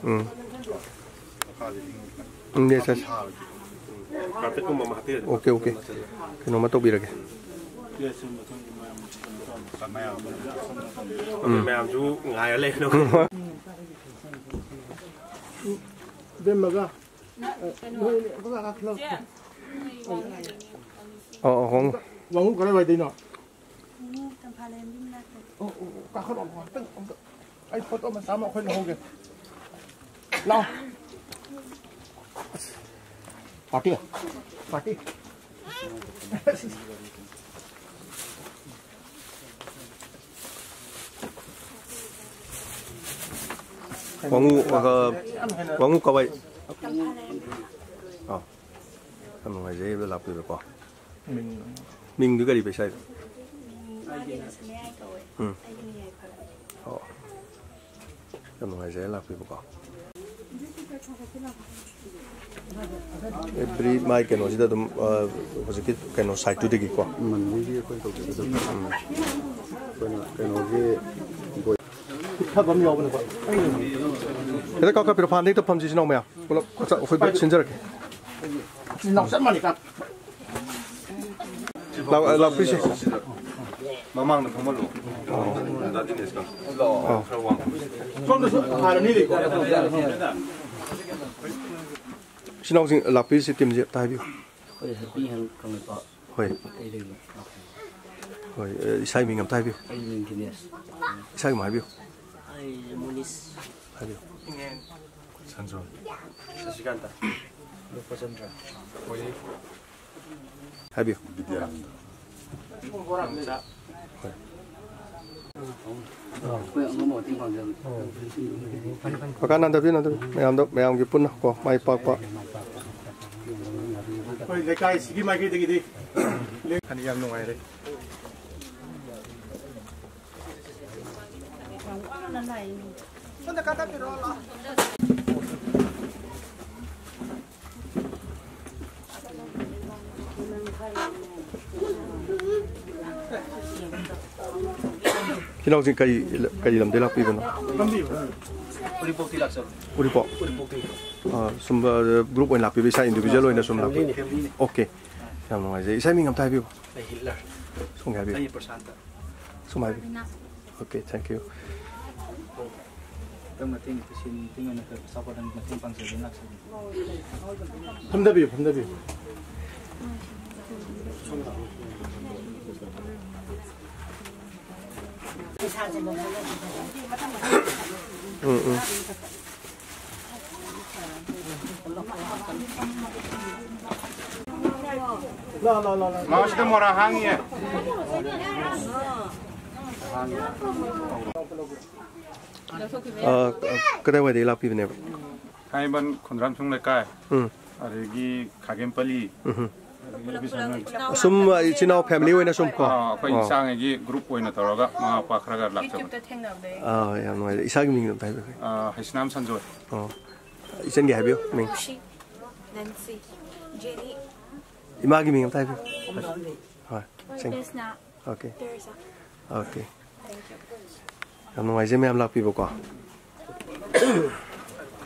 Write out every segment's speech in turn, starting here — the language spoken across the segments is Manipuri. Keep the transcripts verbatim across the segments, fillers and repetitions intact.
ꯎꯝ꯫ ꯎꯝ, yes, yes꯫ ꯀꯥꯔꯄꯦꯠꯀꯨꯝꯕ ꯑꯃ ꯍꯥꯞꯄꯤꯔꯗꯤ ꯑꯣꯀꯦ, ꯑꯣꯀꯦ꯫ ꯀꯩꯅꯣꯝꯃ ꯇꯧꯕꯤꯔꯒꯦ꯫ ꯎꯝ꯫ ꯃꯌꯥꯝꯁꯨ ꯉꯥꯏꯔ ꯂꯩ꯫ ꯏꯕꯦꯝꯃꯒ, ꯑ, ꯅꯣꯏ, ꯅꯣꯏ, ꯅꯣꯏ, ꯑꯣ, ꯑꯣ, ꯍꯣꯡ꯫ ꯋꯥꯉꯨ ꯀꯗꯥꯏꯋꯥꯏꯗꯩꯅꯣ? ꯇꯝꯐꯥ ꯂꯩꯔꯝꯕꯤ ꯃꯅꯥꯛꯇ꯫ ꯑꯣ, ꯑꯣ, ꯑꯣ, ꯀꯥꯈꯠꯂꯛꯑꯣ, ꯉꯥꯛꯇꯪ ꯑꯝꯇ꯫ ꯑꯩ ꯄꯣꯠ ꯑꯃ ꯆꯥꯝꯃ ꯑꯩꯈꯣꯏ ꯂꯧꯍꯧꯒꯦ꯫ ꯂꯥꯛꯑꯣ꯫ ꯄꯥꯔꯇꯤ꯫ ꯄꯥꯔꯇꯤ꯫ ꯋꯥꯉꯨ, ꯑ, ꯋꯥꯉꯨ ꯀꯋꯥꯏ? ꯑꯥ꯫ ꯌꯥꯝ ꯅꯨꯡꯉꯥꯏꯖꯩ ꯂꯥꯛꯄꯤꯕꯀꯣ꯫ ꯃꯤꯡ꯫ ꯃꯤꯡꯗꯨ ꯀꯔꯤ ꯄꯩꯁꯥ? ꯃꯥꯒꯤꯅ ꯁꯅꯥꯌꯥꯏ ꯀꯧꯋꯦ꯫ ꯎꯝ꯫ ꯑꯩꯒꯤꯅ ꯌꯥꯏꯐꯔꯦ꯫ ꯑꯣ꯫ ꯌꯥꯝ ꯅꯨꯡꯉꯥꯏꯖꯔꯦ ꯂꯥꯛꯄꯤꯕꯀꯣ꯫ ꯑꯦꯕ꯭ꯔꯤ ꯃꯥꯏ ꯀꯩꯅꯣꯁꯤꯗ ꯑꯗꯨꯝ, ꯑ, ꯍꯧꯖꯤꯛꯀꯤ ꯀꯩꯅꯣ ꯁꯥꯏꯠꯇꯨꯗꯒꯤꯀꯣ꯫ ꯎꯝ꯫ ꯑꯩꯈꯣꯏꯅ ꯀꯩꯅꯣꯒꯤ ꯕꯣꯏ ꯀꯨꯞꯊꯕ ꯑꯃ ꯌꯥꯎꯕꯅꯦꯕ꯫ ꯍꯦꯛꯇ ꯀꯥꯈꯠꯄꯤꯔꯣ, ꯐꯥꯟꯗ ꯍꯦꯛꯇ ꯐꯝꯁꯤ, ꯏꯆꯤꯟ ꯏꯅꯥꯎ ꯃꯌꯥꯝ꯫ ꯄꯨꯂꯞ ꯈꯨꯠ ꯆ-, ꯑꯩꯈꯣꯏ ꯄꯨꯂꯞ ꯁꯤꯟꯖꯔꯛꯀꯦ꯫ ꯏꯆꯤꯟ ꯏꯅꯥꯎ ꯆꯞ ꯃꯥꯟꯅꯩ ꯀꯥ꯫ ꯂꯥꯛ-, ꯂꯥꯛꯄꯤꯁꯦ꯫ ꯃꯃꯥꯡꯗ ꯐꯝꯍꯜꯂꯣ꯫ ꯗꯥ ꯗꯤꯅꯦꯁꯀ꯫ ꯑꯥ꯫ ꯈꯔ ꯋꯥꯡ꯫ ꯁꯣꯝꯗꯁꯨ ꯍꯥꯟꯅ ꯃꯤ ꯂꯩꯀꯣ꯫ ꯏꯆꯤꯟ ꯏꯅꯥꯎꯁꯤꯡ ꯂꯥꯛꯄꯤꯔꯤꯁꯤ ꯇꯤꯝꯁꯦ ꯑꯝꯇ ꯍꯥꯏꯕꯤꯌꯨ꯫ ꯑꯩꯈꯣꯏ ꯍꯦꯄꯤ ꯍꯦꯜ ꯀꯪꯂꯩꯄꯥꯛ꯫ ꯍꯣꯏ꯫ ꯑꯩꯗꯒꯤ ꯂꯥꯛꯄꯅꯤ꯫ ꯍꯣꯏ, ꯑꯦ, ꯏꯁꯥꯒꯤ ꯃꯤꯡ ꯑꯝꯇ ꯍꯥꯏꯕꯤꯌꯨ꯫ ꯑꯩꯒꯤ ꯃꯤꯡ ꯗꯤꯅꯦꯁ꯫ ꯏꯁꯥꯒꯤ ꯃꯤꯡ ꯍꯥꯏꯕꯤꯌꯨ꯫ ꯑꯩ ꯃꯣꯅꯤꯁ꯫ ꯍꯥꯏꯕꯤꯌꯨ꯫ ꯁꯟꯖꯣꯟ꯫ ꯁꯁꯤꯀꯥꯟꯇ꯫ ꯂꯨꯄꯥꯆꯟꯗ꯭ꯔ꯫ ꯍꯥꯏꯕꯤꯌꯨ꯫ ꯕꯤꯗ꯭ꯌꯥꯅꯟꯗ꯫ ꯍꯣꯏ꯫ ꯑꯩꯈꯣꯏ ꯑꯉꯝꯕ ꯃꯇꯦꯡ ꯄꯥꯡꯖꯕꯅꯤ꯫ ꯀꯀꯥ ꯅꯟꯗꯕꯤ, ꯅꯟꯗꯕꯤ꯫ ꯃꯌꯥꯝꯗꯣ, ꯃꯌꯥꯝꯒꯤ ꯄꯨꯟꯅ ꯀꯣ, ꯃꯥꯏ ꯄꯥꯛꯄ꯫ ꯑꯩꯈꯣꯏ ꯂꯩꯀꯥꯏꯁꯤꯒꯤ ꯃꯥꯏꯀꯩꯗꯒꯤꯗꯤ ꯌꯥꯝ ꯅꯨꯡꯉꯥꯏꯔꯦ꯫ ꯏꯆꯤꯟ ꯏꯅꯥꯎꯁꯤꯡ ꯀꯔꯤ, ꯀꯔꯤ ꯂꯝꯗꯒꯤ ꯂꯥꯛꯄꯤꯕꯅꯣ? ꯎꯔꯤꯄꯣꯛꯇꯤ ꯂꯥꯛꯆꯕꯅꯤ꯫ ꯎꯔꯤꯄꯣꯛ? ꯎꯔꯤꯄꯣꯛꯇꯒꯤ꯫ ꯑꯥ, ꯁꯨꯝ, ꯑ, group ꯑꯣꯏꯅ ꯂꯥꯛꯄꯤꯕ꯭ꯔꯥ, ꯏꯁꯥ individual ꯑꯣꯏꯅ ꯁꯨꯝ ꯂꯥꯛꯄꯤꯕ꯭ꯔꯥ? Family-ꯅꯦ꯫ Okay꯫ ꯌꯥꯝ ꯅꯨꯡꯉꯥꯏꯖꯩ꯫ ꯏꯁꯥ ꯃꯤꯡ ꯑꯝꯇ ꯍꯥꯏꯕꯤꯌꯨ꯫ ꯑꯩ ꯍꯤꯠꯂꯔ꯫ ꯁꯣꯝꯒꯤ ꯍꯥꯏꯕꯤꯌꯨ꯫ ꯑꯩ ꯄ꯭ꯔꯁꯥꯟꯇ꯫ ꯁꯣꯝ ꯍꯥꯏꯕꯤꯌꯨ꯫ ꯔꯕꯤꯅꯥ꯫ Okay, thank you꯫ ꯈꯤꯇꯪ ꯃꯇꯦꯡ, ꯁꯦꯟ ꯃꯇꯦꯡ ꯑꯣꯏꯅ ꯈꯔ ꯑꯆꯥꯄꯣꯠ ꯑꯃ ꯃꯇꯦꯡ ꯄꯥꯡꯖꯒꯦꯅ ꯂꯥꯛꯆꯕꯅꯤ꯫ ꯐꯝꯗꯕꯤꯌꯨ, ꯐꯝꯗꯕꯤꯌꯨ꯫ ꯎꯝ, ꯎꯝ꯫ ꯂꯥꯎ, ꯂꯥꯎ, ꯂꯥꯎ, ꯂꯥꯎ꯫ ꯃꯥꯁꯤꯗ ꯃꯣꯔꯥ ꯍꯥꯡꯉꯤꯌꯦ꯫ ꯑ, ꯀꯗꯥꯏꯋꯥꯏꯗꯒꯤ ꯂꯥꯛꯄꯤꯕꯅꯦꯕ? ꯊꯥꯡꯃꯩꯕꯟ ꯈꯨꯟꯗ꯭ꯔꯥꯝꯁꯤꯡ ꯂꯩꯀꯥꯏ, ꯎꯝ꯫ ꯑꯗꯒꯤ ꯈꯥꯒꯦꯝꯄꯜꯂꯤ, ꯎꯝ꯫ ꯑꯗꯒꯤ ꯕꯤꯁꯅꯨ-, ꯁꯨꯝ, ꯑ, ꯏꯆꯤꯟ ꯏꯅꯥꯎ family ꯑꯣꯏꯅ ꯁꯨꯝ ꯀꯣ? ꯑꯥ, ꯑꯩꯈꯣꯏ ꯑꯣ꯫ ꯏꯆꯥꯒꯩꯒꯤ group ꯑꯣꯏꯅ ꯇꯧꯔꯒ ꯃꯃꯥ ꯃꯄꯥ ꯈꯔ ꯈꯔ ꯂꯥꯛꯆꯕꯅꯤ꯫ YouTube-ꯇ ꯊꯦꯡꯅꯕꯗꯒꯤ꯫ ꯑꯥ, ꯌꯥꯝ ꯅꯨꯡꯉꯥꯏꯖꯔꯦ꯫ ꯏꯁꯥꯒꯤ ꯃꯤꯡ ꯑꯝꯇ ꯍꯥꯏꯕꯤꯌꯨ꯫ ꯑꯥ, ꯍꯩꯁꯅꯥꯝ ꯁꯟꯖꯣꯏ꯫ ꯑꯣ꯫ ꯏꯆꯟꯒꯤ ꯍꯥꯏꯕꯤꯌꯨ ꯃꯤꯡ꯫ ꯈꯨꯁꯤ, ꯅꯦꯟꯁꯤ, ꯖꯦꯅꯤ꯫ ꯏꯃꯥꯒꯤ ꯃꯤꯡ ꯑꯝꯇ ꯍꯥꯏꯕꯤꯌꯨ꯫ ꯍꯣꯏ, ꯏꯆꯟ꯫ Krishna. Okay꯫ Teresa. Okay꯫ Thank you꯫ ꯌꯥꯝ ꯅꯨꯡꯉꯥꯏꯖꯩ ꯃꯌꯥꯝ ꯂꯥꯛꯄꯤꯕꯀꯣ꯫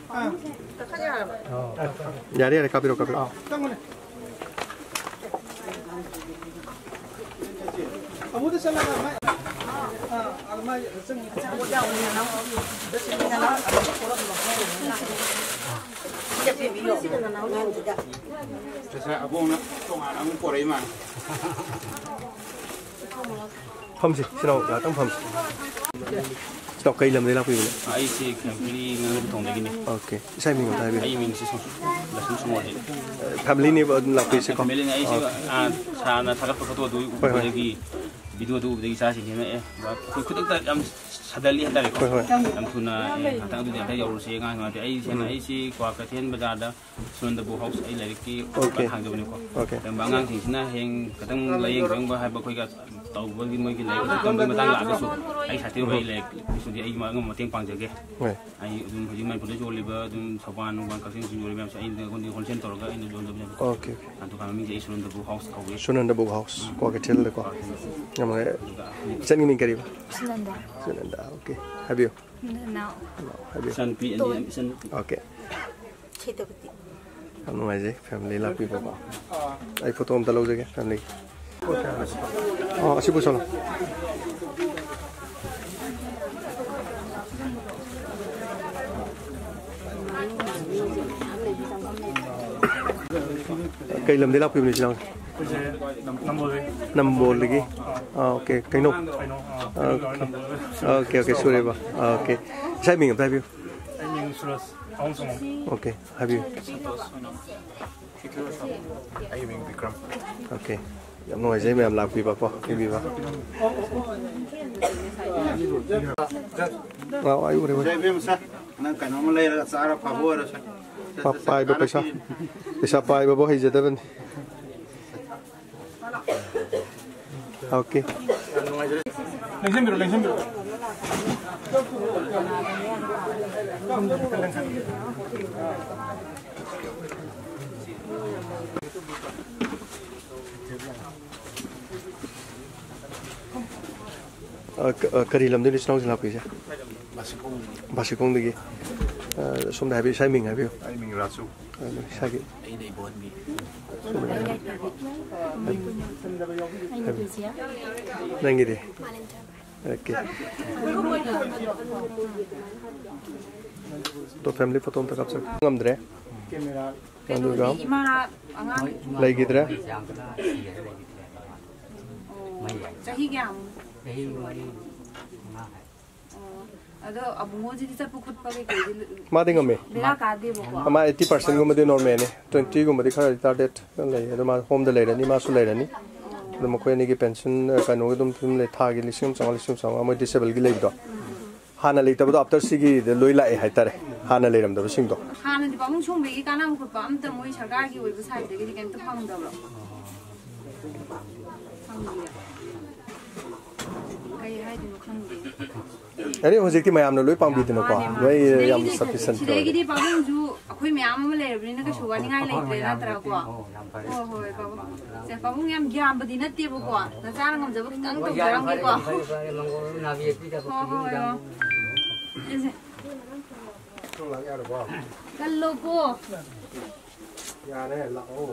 ꯌꯥꯔꯦ, ꯌꯥꯔꯦ, ꯀꯥꯞꯄꯤꯔꯣ, ꯀꯥꯞꯄꯤꯔꯣ꯫ ꯉꯁꯥꯏ ꯑꯕꯣꯛꯅ ꯇꯣꯉꯥꯟꯅ ꯑꯃꯨꯛ ꯄꯣꯔꯛꯏ ꯃꯥꯜꯂꯦ꯫ ꯐꯝꯁꯤ, ꯁꯤꯅꯥꯎ, ꯉꯥꯛꯇꯪ ꯐꯝꯁꯤ꯫ ꯁꯤꯅꯥꯎ, ꯀꯩ ꯂꯝꯗꯒꯤ ꯂꯥꯛꯄꯤꯕꯅꯣ? ꯑꯩꯁꯤ ꯈꯦꯝꯄꯤꯔꯤ ꯉꯥꯡꯒ ꯊꯣꯡꯗꯒꯤꯅꯤ꯫ Okay, ꯏꯁꯥꯒꯤ ꯃꯤꯡ ꯑꯝꯇ ꯍꯥꯏꯕꯤꯌꯨ꯫ ꯑꯩ ꯃꯤꯡꯁꯤ ꯁꯨꯝ, ꯂꯁꯤꯡ ꯁꯨꯃꯣꯜ ꯍꯥꯏ꯫ Family-ꯅꯦꯕ ꯑꯗꯨꯝ ꯂꯥꯛꯄꯤꯁꯦꯀꯣ? Family-ꯅꯦ꯫ ꯑꯩꯁꯦ, ꯑꯣ꯫ ꯑꯥ, ꯁꯥꯔꯅ ꯊꯥꯒꯠꯄ photo-ꯗꯨ ꯍꯣꯏ, ꯍꯣꯏ꯫ ꯎꯕꯗꯒꯤ, video-ꯗꯨ ꯎꯕꯗꯒꯤ ꯏꯆꯥꯁꯤꯡꯁꯤꯅ, ꯑꯦ, ꯑꯩꯈꯣꯏ ꯈꯨꯗꯛꯇ ꯌꯥꯝ suddenly ꯍꯥꯏꯇꯥꯔꯦꯀꯣ꯫ ꯍꯣꯏ, ꯍꯣꯏ꯫ ꯌꯥꯝ ꯊꯨꯅ, ꯑꯦ, ꯉꯥꯛꯇꯪ ꯑꯗꯨꯗꯤ ꯑꯝꯇ ꯌꯧꯔꯨꯁꯤ, ꯑꯉꯥꯡ ꯅꯨꯡꯉꯥꯏꯇꯦ꯫ ꯑꯩ ꯁꯦꯡꯅ, ꯎꯝ꯫ ꯑꯩꯁꯤ ꯀ꯭ꯋꯥꯀꯩꯊꯦꯜ ꯕꯖꯥꯔꯗ ꯁꯨꯅꯟꯗꯕꯨ ꯍꯥꯎꯁ ꯑꯩ ꯂꯥꯏꯔꯤꯛꯀꯤ Okay꯫ ꯗꯨꯀꯥꯟ ꯍꯥꯡꯖꯕꯅꯤꯀꯣ꯫ Okay꯫ ꯇꯝꯕ ꯑꯉꯥꯡꯁꯤꯡꯁꯤꯅ ꯍꯌꯦꯡ ꯈꯤꯇꯪ ꯂꯥꯏꯌꯦꯡ ꯈꯣꯠꯌꯦꯡꯕ ꯍꯥꯏꯕ ꯑꯩꯈꯣꯏꯒ ꯇꯧꯕꯒꯤ ꯃꯣꯏꯒꯤ ꯂꯥꯏꯔꯤꯛ ꯇꯝꯕꯒꯤ ꯃꯇꯥꯡ ꯂꯥꯛꯑꯒꯁꯨ ꯑꯩ ꯁꯥꯏꯠꯇꯒꯤ ꯑꯩ ꯂꯥꯏꯔꯤꯛ ꯂꯥꯏꯁꯨꯗꯤ ꯑꯩ ꯑꯉꯝꯕ ꯃꯇꯦꯡ ꯄꯥꯡꯖꯒꯦ꯫ ꯍꯣꯏ꯫ ꯑꯩ ꯑꯗꯨꯝ ꯍꯧꯖꯤꯛ ꯃꯅꯤꯄꯨꯔꯗ ꯌꯣꯜꯂꯤꯕ ꯑꯗꯨꯝ ꯁꯧꯕꯥꯟ ꯅꯨꯡꯕꯥꯟ ꯀꯛꯆꯤꯡ ꯌꯣꯜꯂꯤꯕ ꯃꯌꯥꯝꯁꯦ ꯑꯩꯅ ꯑꯩꯉꯣꯟꯗ ꯍꯣꯜꯁꯦꯜ ꯇꯧꯔꯒ ꯑꯩꯅ ꯌꯣꯟꯖꯕꯅꯦꯕ꯫ Okay, okay. ꯑꯗꯨꯀꯥꯟꯗ ꯃꯤꯡꯁꯦ ꯑꯩ ꯁꯨꯅꯟꯗꯕꯨ ꯍꯥꯎꯁ ꯀꯧꯏ꯫ ꯁꯨꯅꯟꯗꯕꯨ ꯍꯥꯎꯁ, ꯎꯝ꯫ ꯀ꯭ꯋꯥꯀꯩꯊꯦꯜꯗꯀꯣ꯫ ꯀ꯭ꯋꯥꯀꯩꯊꯦꯜꯗ꯫ ꯌꯥꯝ ꯅꯨꯡꯉꯥꯏꯔꯦ꯫ ꯑꯗꯨꯒ ꯏꯆꯟꯒꯤ ꯃꯤꯡ ꯀꯔꯤꯕ? ꯁꯨꯅꯟꯗ꯫ ꯁꯨꯅꯟꯗ, ꯑꯣꯀꯦ꯫ ꯍꯥꯏꯕꯤꯌꯨ꯫ ꯅꯅꯥꯎ꯫ ꯍꯥꯏꯕꯤꯌꯨ꯫ ꯏꯆꯟꯅꯨꯄꯤ ꯑꯅꯤ, ꯇꯣꯟ꯫ ꯏꯆꯟꯅꯨꯄꯤ꯫ ꯑꯣꯀꯦ꯫ ꯈꯦꯇꯕꯇꯤ꯫ ꯌꯥꯝ ꯅꯨꯡꯉꯥꯏꯖꯩ, ꯐꯦꯃꯤꯂꯤ ꯂꯥꯛꯄꯤꯕꯀꯣ꯫ ꯑꯩ ꯐꯣꯇꯣ ꯑꯝꯇ ꯂꯧꯖꯒꯦ, ꯐꯦꯃꯤꯂꯤ꯫ ꯑꯣ, ꯑꯁꯤ ꯄꯨꯁꯜꯂꯣ꯫ ꯀꯩ ꯂꯝꯗꯒꯤ ꯂꯥꯛꯄꯤꯕꯅꯣ, ꯏꯆꯤꯜ ꯏꯅꯥꯎ? ꯑꯩꯈꯣꯏꯁꯦ ꯅꯝ-, ꯅꯝꯕꯣꯜꯗꯒꯤ꯫ ꯅꯝꯕꯣꯜꯗꯒꯤ? ꯑꯥ꯫ ꯑꯥ, ꯑꯣꯀꯦ꯫ ꯀꯩꯅꯧ? ꯀꯩꯅꯧ, ꯑꯥ, ꯑꯥ, ꯀꯩꯅꯧ, ꯑꯣꯀꯦ꯫ ꯅꯝꯕꯣꯜꯗꯒꯤ꯫ ꯑꯣꯀꯦ, ꯑꯣꯀꯦ, ꯁꯨꯔꯦꯕ꯫ ꯑꯥ, ꯑꯣꯀꯦ꯫ ꯏꯁꯥꯒꯤ ꯃꯤꯡ ꯑꯝꯇ ꯍꯥꯏꯕꯤꯌꯨ꯫ ꯑꯩ ꯃꯤꯡ ꯁꯨꯔꯖ ꯑꯍꯨꯝ ꯁꯪꯉꯣꯝ꯫ ꯑꯣꯀꯦ, ꯍꯥꯏꯕꯤꯌꯨ꯫ ꯁꯟꯇꯣꯁ ꯑꯣꯏꯅ꯫ ꯑꯩꯒꯤ ꯃꯤꯡ ꯕꯤꯀ꯭ꯔꯝ꯫ ꯑꯣꯀꯦ꯫ ꯌꯥꯝ ꯅꯨꯡꯉꯥꯏꯖꯩ ꯃꯌꯥꯝ ꯂꯥꯛꯄꯤꯕꯀꯣ, ꯌꯦꯡꯕꯤꯕ꯫ ꯑꯥ, ꯑꯩ ꯎꯔꯦ, ꯎꯔꯦ꯫ ꯏꯕꯦꯝꯃ, ꯁꯦ, ꯅꯪ ꯀꯩꯅꯣꯝꯃ ꯂꯩꯔꯒ ꯆꯥꯔ ꯐꯕ ꯑꯣꯏꯔꯁꯦ꯫ ꯄꯥ-, ꯄꯥꯏꯕ ꯄꯩꯁꯥ, ꯄꯩꯁꯥ ꯄꯥꯏꯕꯕꯨ ꯍꯩꯖꯗꯕꯅꯤ꯫ ꯑꯣꯀꯦ꯫ ꯂꯦꯡꯁꯤꯟꯕꯤꯔꯣ, ꯂꯦꯡꯁꯤꯟꯕꯤꯔꯣ꯫ ꯑ, ꯀ-, ꯑ, ꯀꯔꯤ ꯂꯝꯗꯩꯅꯣ ꯏꯆꯤꯜ ꯏꯅꯥꯎꯁꯤꯡ ꯂꯥꯛꯄꯤꯁꯦ? ꯕꯥꯁꯤꯈꯣꯡ꯫ ꯕꯥꯁꯤꯈꯣꯡꯗꯒꯤ꯫ ꯑ, ꯁꯣꯝꯗ ꯍꯥꯏꯕꯤꯌꯨ, ꯏꯁꯥꯒꯤ ꯃꯤꯡ ꯍꯥꯏꯕꯤꯌꯨ꯫ ꯑꯩ ꯃꯤꯡ ꯔꯥꯖꯨ꯫ ꯑ, ꯏꯁꯥꯒꯤ꯫ ꯑꯩꯅ ꯏꯕꯣꯟꯕꯤ꯫ ꯁꯣꯝꯗ ꯍꯥꯏꯕꯤꯌꯨ꯫ ꯑꯩꯅ ꯀꯦꯖꯤꯌꯥ꯫ ꯅꯪꯒꯤꯗꯤ? ꯑꯣꯀꯦ꯫ ꯇꯣ, ꯐꯦꯃꯤꯂꯤ ꯐꯣꯇꯣ ꯑꯝꯇ ꯀꯥꯞꯆꯔꯛ ꯉꯝꯗ꯭ꯔꯦ꯫ ꯑꯗꯨꯒ ꯀꯩꯅꯣꯗꯤ ꯏꯃꯥ ꯑꯉꯥꯡ ꯂꯩꯈꯤꯗ꯭ꯔꯦ꯫ ꯑꯣ, ꯆꯍꯤ ꯀꯌꯥꯃꯨꯛ? ꯆꯍꯤ ꯃꯔꯤ, ꯃꯉꯥ ꯍꯥꯏ꯫ ꯑꯣ, ꯑꯗꯣ ꯑꯕꯨꯡꯉꯣꯁꯤꯗꯤ ꯆꯠꯄ ꯈꯣꯠꯄ ꯀꯩꯀꯩꯗꯤ ꯃꯥꯗꯤ ꯉꯝꯃꯦ꯫ ꯕꯦꯔꯥ ꯀꯥꯗꯦꯕꯀꯣ? ꯃꯥ eighty percent ꯒꯨꯝꯕꯗꯤ ꯅꯣꯔꯃꯦꯜꯅꯤ, twenty ꯒꯨꯝꯕꯗꯤ ꯈꯔ retarded ꯂꯩ꯫ ꯑꯗꯣ ꯃꯥ ꯍꯣꯝꯗ ꯂꯩꯔꯅꯤ, ꯃꯥꯁꯨ ꯂꯩꯔꯅꯤ꯫ ꯑꯗꯣ ꯃꯈꯣꯏ ꯑꯅꯤꯒꯤ ꯄꯦꯟꯁꯟ, ꯑ, ꯀꯩꯅꯣꯒꯤ ꯑꯗꯨꯝ, ꯑꯗꯨꯝ ꯂꯩ, ꯊꯥꯒꯤ ꯂꯤꯁꯤꯡ ꯑꯃ ꯆꯥꯝꯃꯉꯥ, ꯂꯤꯁꯤꯡ ꯑꯃ ꯆꯥꯝꯃꯉꯥ, ꯃꯣꯏ ꯗꯤꯁꯦꯕꯜꯒꯤ ꯂꯩꯕꯗꯣ꯫ ꯍꯥꯟꯅ ꯂꯩꯇꯕꯗꯣ ꯑꯥꯐꯇꯔ ꯁꯤꯒꯤꯗ ꯂꯣꯏ ꯂꯥꯛꯑꯦ ꯍꯥꯏꯇꯥꯔꯦ, ꯍꯥꯟꯅ ꯂꯩꯔꯝꯗꯕꯁꯤꯡꯗꯣ꯫ ꯍꯥꯟꯅꯗꯤ ꯄꯥꯕꯨꯡ ꯁꯣꯝꯕꯒꯤ ꯀꯥꯟꯅꯕ ꯈꯣꯠꯄ ꯑꯝꯇ ꯃꯣꯏ ꯁꯔꯀꯥꯔꯒꯤ ꯑꯣꯏꯕ ꯁꯥꯏꯠꯇꯒꯤꯗꯤ ꯀꯩꯝꯇ ꯐꯪꯗꯕ꯭ꯔꯣ? ꯐꯪꯗꯦ꯫ ꯀꯩ ꯍꯥꯏꯗꯣꯏꯅꯣ ꯈꯪꯗꯦ꯫ ꯑꯗꯩ ꯍꯧꯖꯤꯛꯇꯤ ꯃꯌꯥꯝꯅ ꯂꯣꯏ ꯄꯥꯡꯕꯤꯗꯅꯀꯣ, ꯃꯥꯅꯦ, ꯃꯥꯅꯦ꯫ ꯂꯣꯏ ꯌꯥꯝ ꯁꯤꯗꯒꯤꯗꯤ, sufficient ꯑꯣꯏꯔꯦ꯫ ꯁꯤꯗꯒꯤꯗꯤ ꯄꯥꯕꯨꯡꯁꯨ ꯑꯩꯈꯣꯏ ꯃꯌꯥꯝ ꯑꯃ ꯂꯩꯔꯕꯅꯤꯅ ꯀꯩꯁꯨ ꯋꯥꯅꯤꯡꯉꯥꯏ ꯂꯩꯇ꯭ꯔꯦ, ꯅꯠꯇ꯭ꯔꯥꯀꯣ? ꯍꯣꯏ, ꯍꯣꯏ, ꯄꯥꯕꯨꯡ꯫ ꯁꯦ, ꯄꯥꯕꯨꯡ ꯌꯥꯝ ꯌꯥꯝꯕꯗꯤ ꯅꯠꯇꯦꯕꯀꯣ, ꯅꯆꯥꯅ ꯉꯝꯖꯕ ꯈꯤꯇꯪ ꯇꯧꯖꯔꯝꯒꯦꯀꯣ꯫ ꯍꯣꯏ, ꯍꯣꯏ, ꯍꯣꯏ꯫ ꯁꯦ, ꯁꯦ꯫ ꯀꯜꯂꯣꯀꯣ꯫ ꯌꯥꯔꯦ, ꯂꯥꯛꯑꯣ꯫